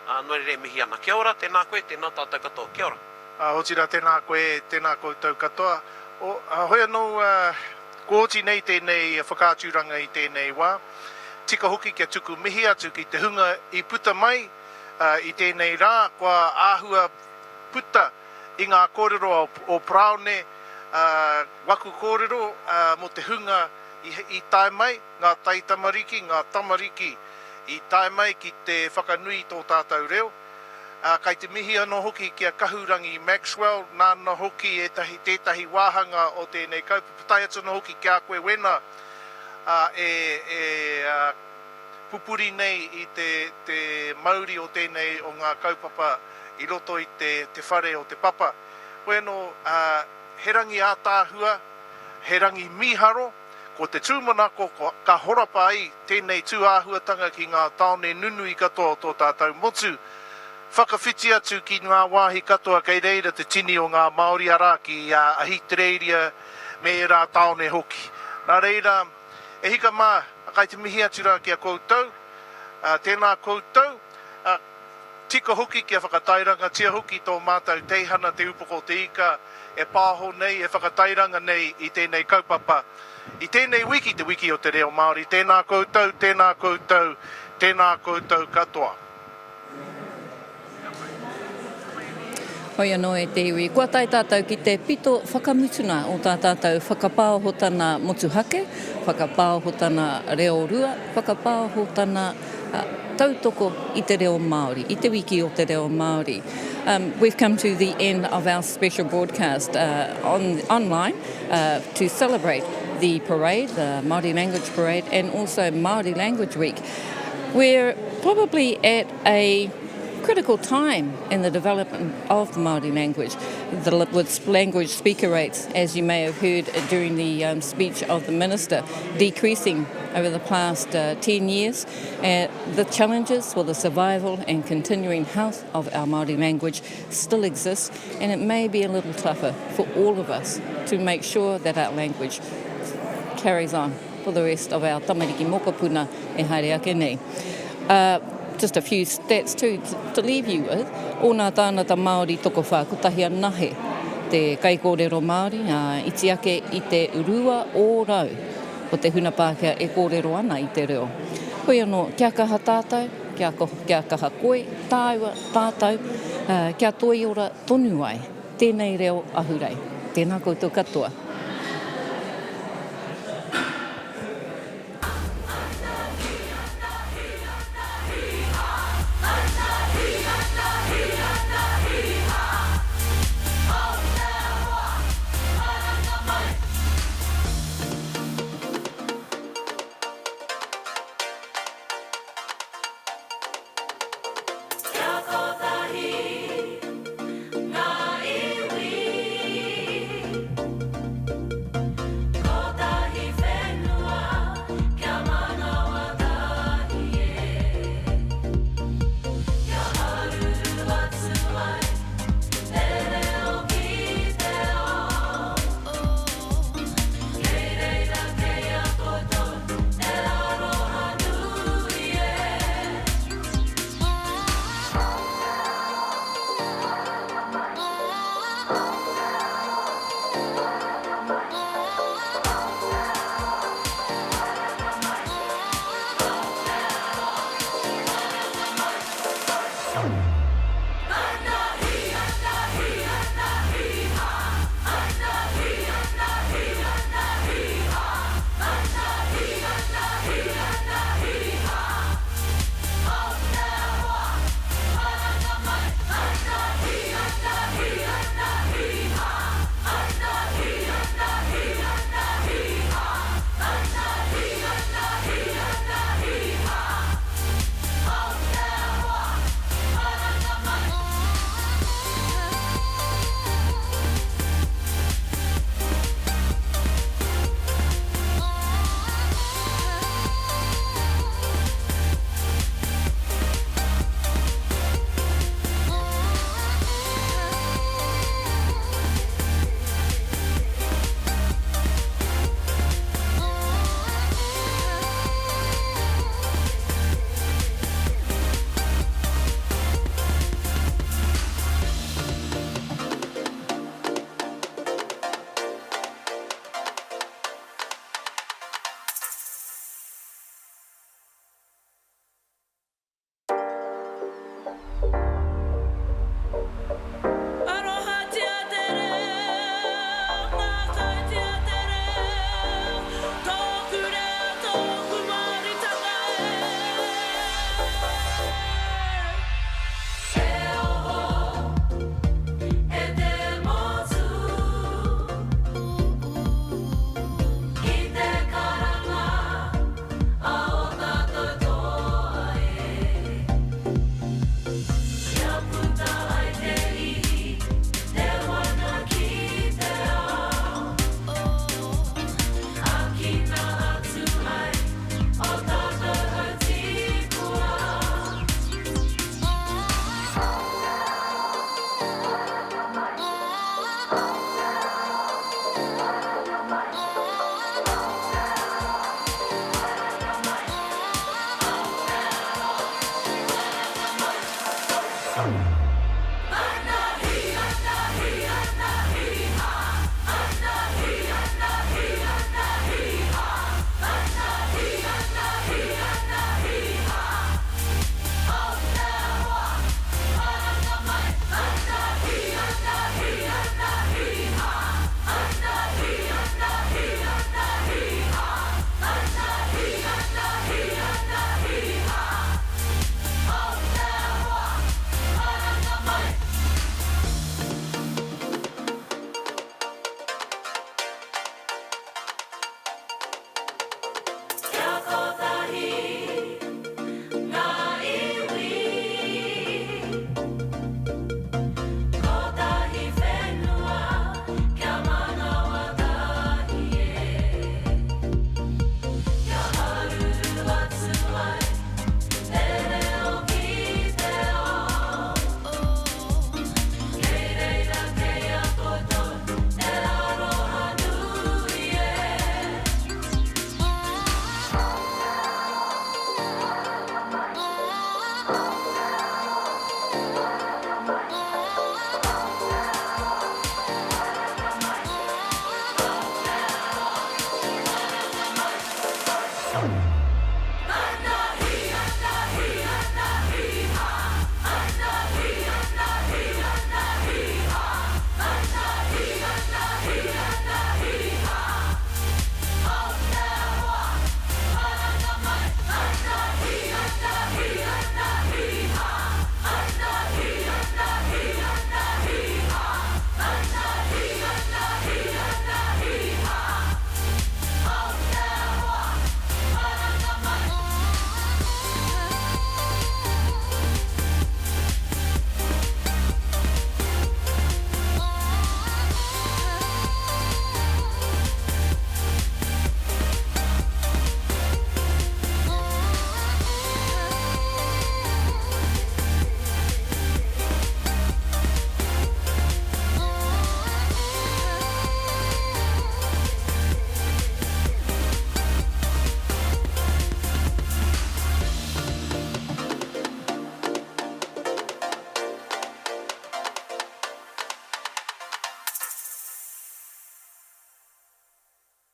ā, nō reira e mihi ana. Kia ora, tēnā koe, tēnā tātou katoa. Kia ora. Ā, otirā, tēnā koe, tēnā koutou katoa. O, ā, hoi anō, ā, kua oti nei tēnei whakaaturanga i tēnei wā. Tika hoki kia tuku mihi atu ki te hunga i puta mai, ā, i tēnei rā, kua āhua puta i ngā kōrero o Paraone, ā, waku kōrero mō te hunga i tae mai, ngā taitamariki, ngā tamariki i tae mai ki te whakanui i tō tātou reo. Ā, kai te mihi anō hoki ki a Kahurangi Maxwell, nāna hoki ētahi, tētahi wāhanga o tēnei kaupapa, tae atu anō hoki ki a koe Wena, ā, e, e, ā, pupuri nei i te, te mauri o tēnei o ngā kaupapa i roto i te, te whare o te papa. Hoi anō, ā, he rangi ātaahua, he rangi mīharo, ko te tūmanako ka horapa ai tēnei tū āhuatanga ki ngā tāone nunui katoa o tō tātou motu, whakawhiti atu ki ngā wāhi katoa kei reira te tini o ngā Māori, arā, ki Ahitereiria me ērā tāone hoki. Nā reira, e hika mā, kai te mihi atu rā ki a koutou, ā, tēnā koutou, ā, Tika hoki kia whakatairangatia hoki tō mātou teihana Te Upoko o Te Ika e pāho nei, e whakatairanga nei i tēnei kaupapa. I tēnei wiki, te wiki o te reo Māori, tēnā koutou, tēnā koutou, tēnā koutou katoa. Hoi anō e te iwi, kua tae tātou ki te pito whakamutuna o tā tātou whakapāohotana motuhake, whakapāohotana reorua, whakapāohotana tautoko i te reo Māori, i te wiki o te reo Māori. Um, we've come to the end of our special broadcast uh, on, online uh, to celebrate the parade, the Māori Language Parade, and also Māori Language Week. We're probably at a critical time in the development of the Māori language, the, with language speaker rates, as you may have heard during the um, speech of the Minister, decreasing over the past uh, 10 years. Uh, the challenges for the survival and continuing health of our Māori language still exist, and it may be a little tougher for all of us to make sure that our language carries on for the rest of our tamariki mokopuna e haere ake nei. Uh, just a few stats too to, to leave you with. O nā tānata Māori tokowhā, kotahi anahe te kaikōrero Māori, uh, iti ake i te 2% o te huna Pākehā e kōrero ana i te reo. Hoi anō, kia kaha tātou, kia, kia kaha koe, tāua, tātou, uh, kia toiora tonu ai tēnei reo ahurei. Tēnā koutou katoa.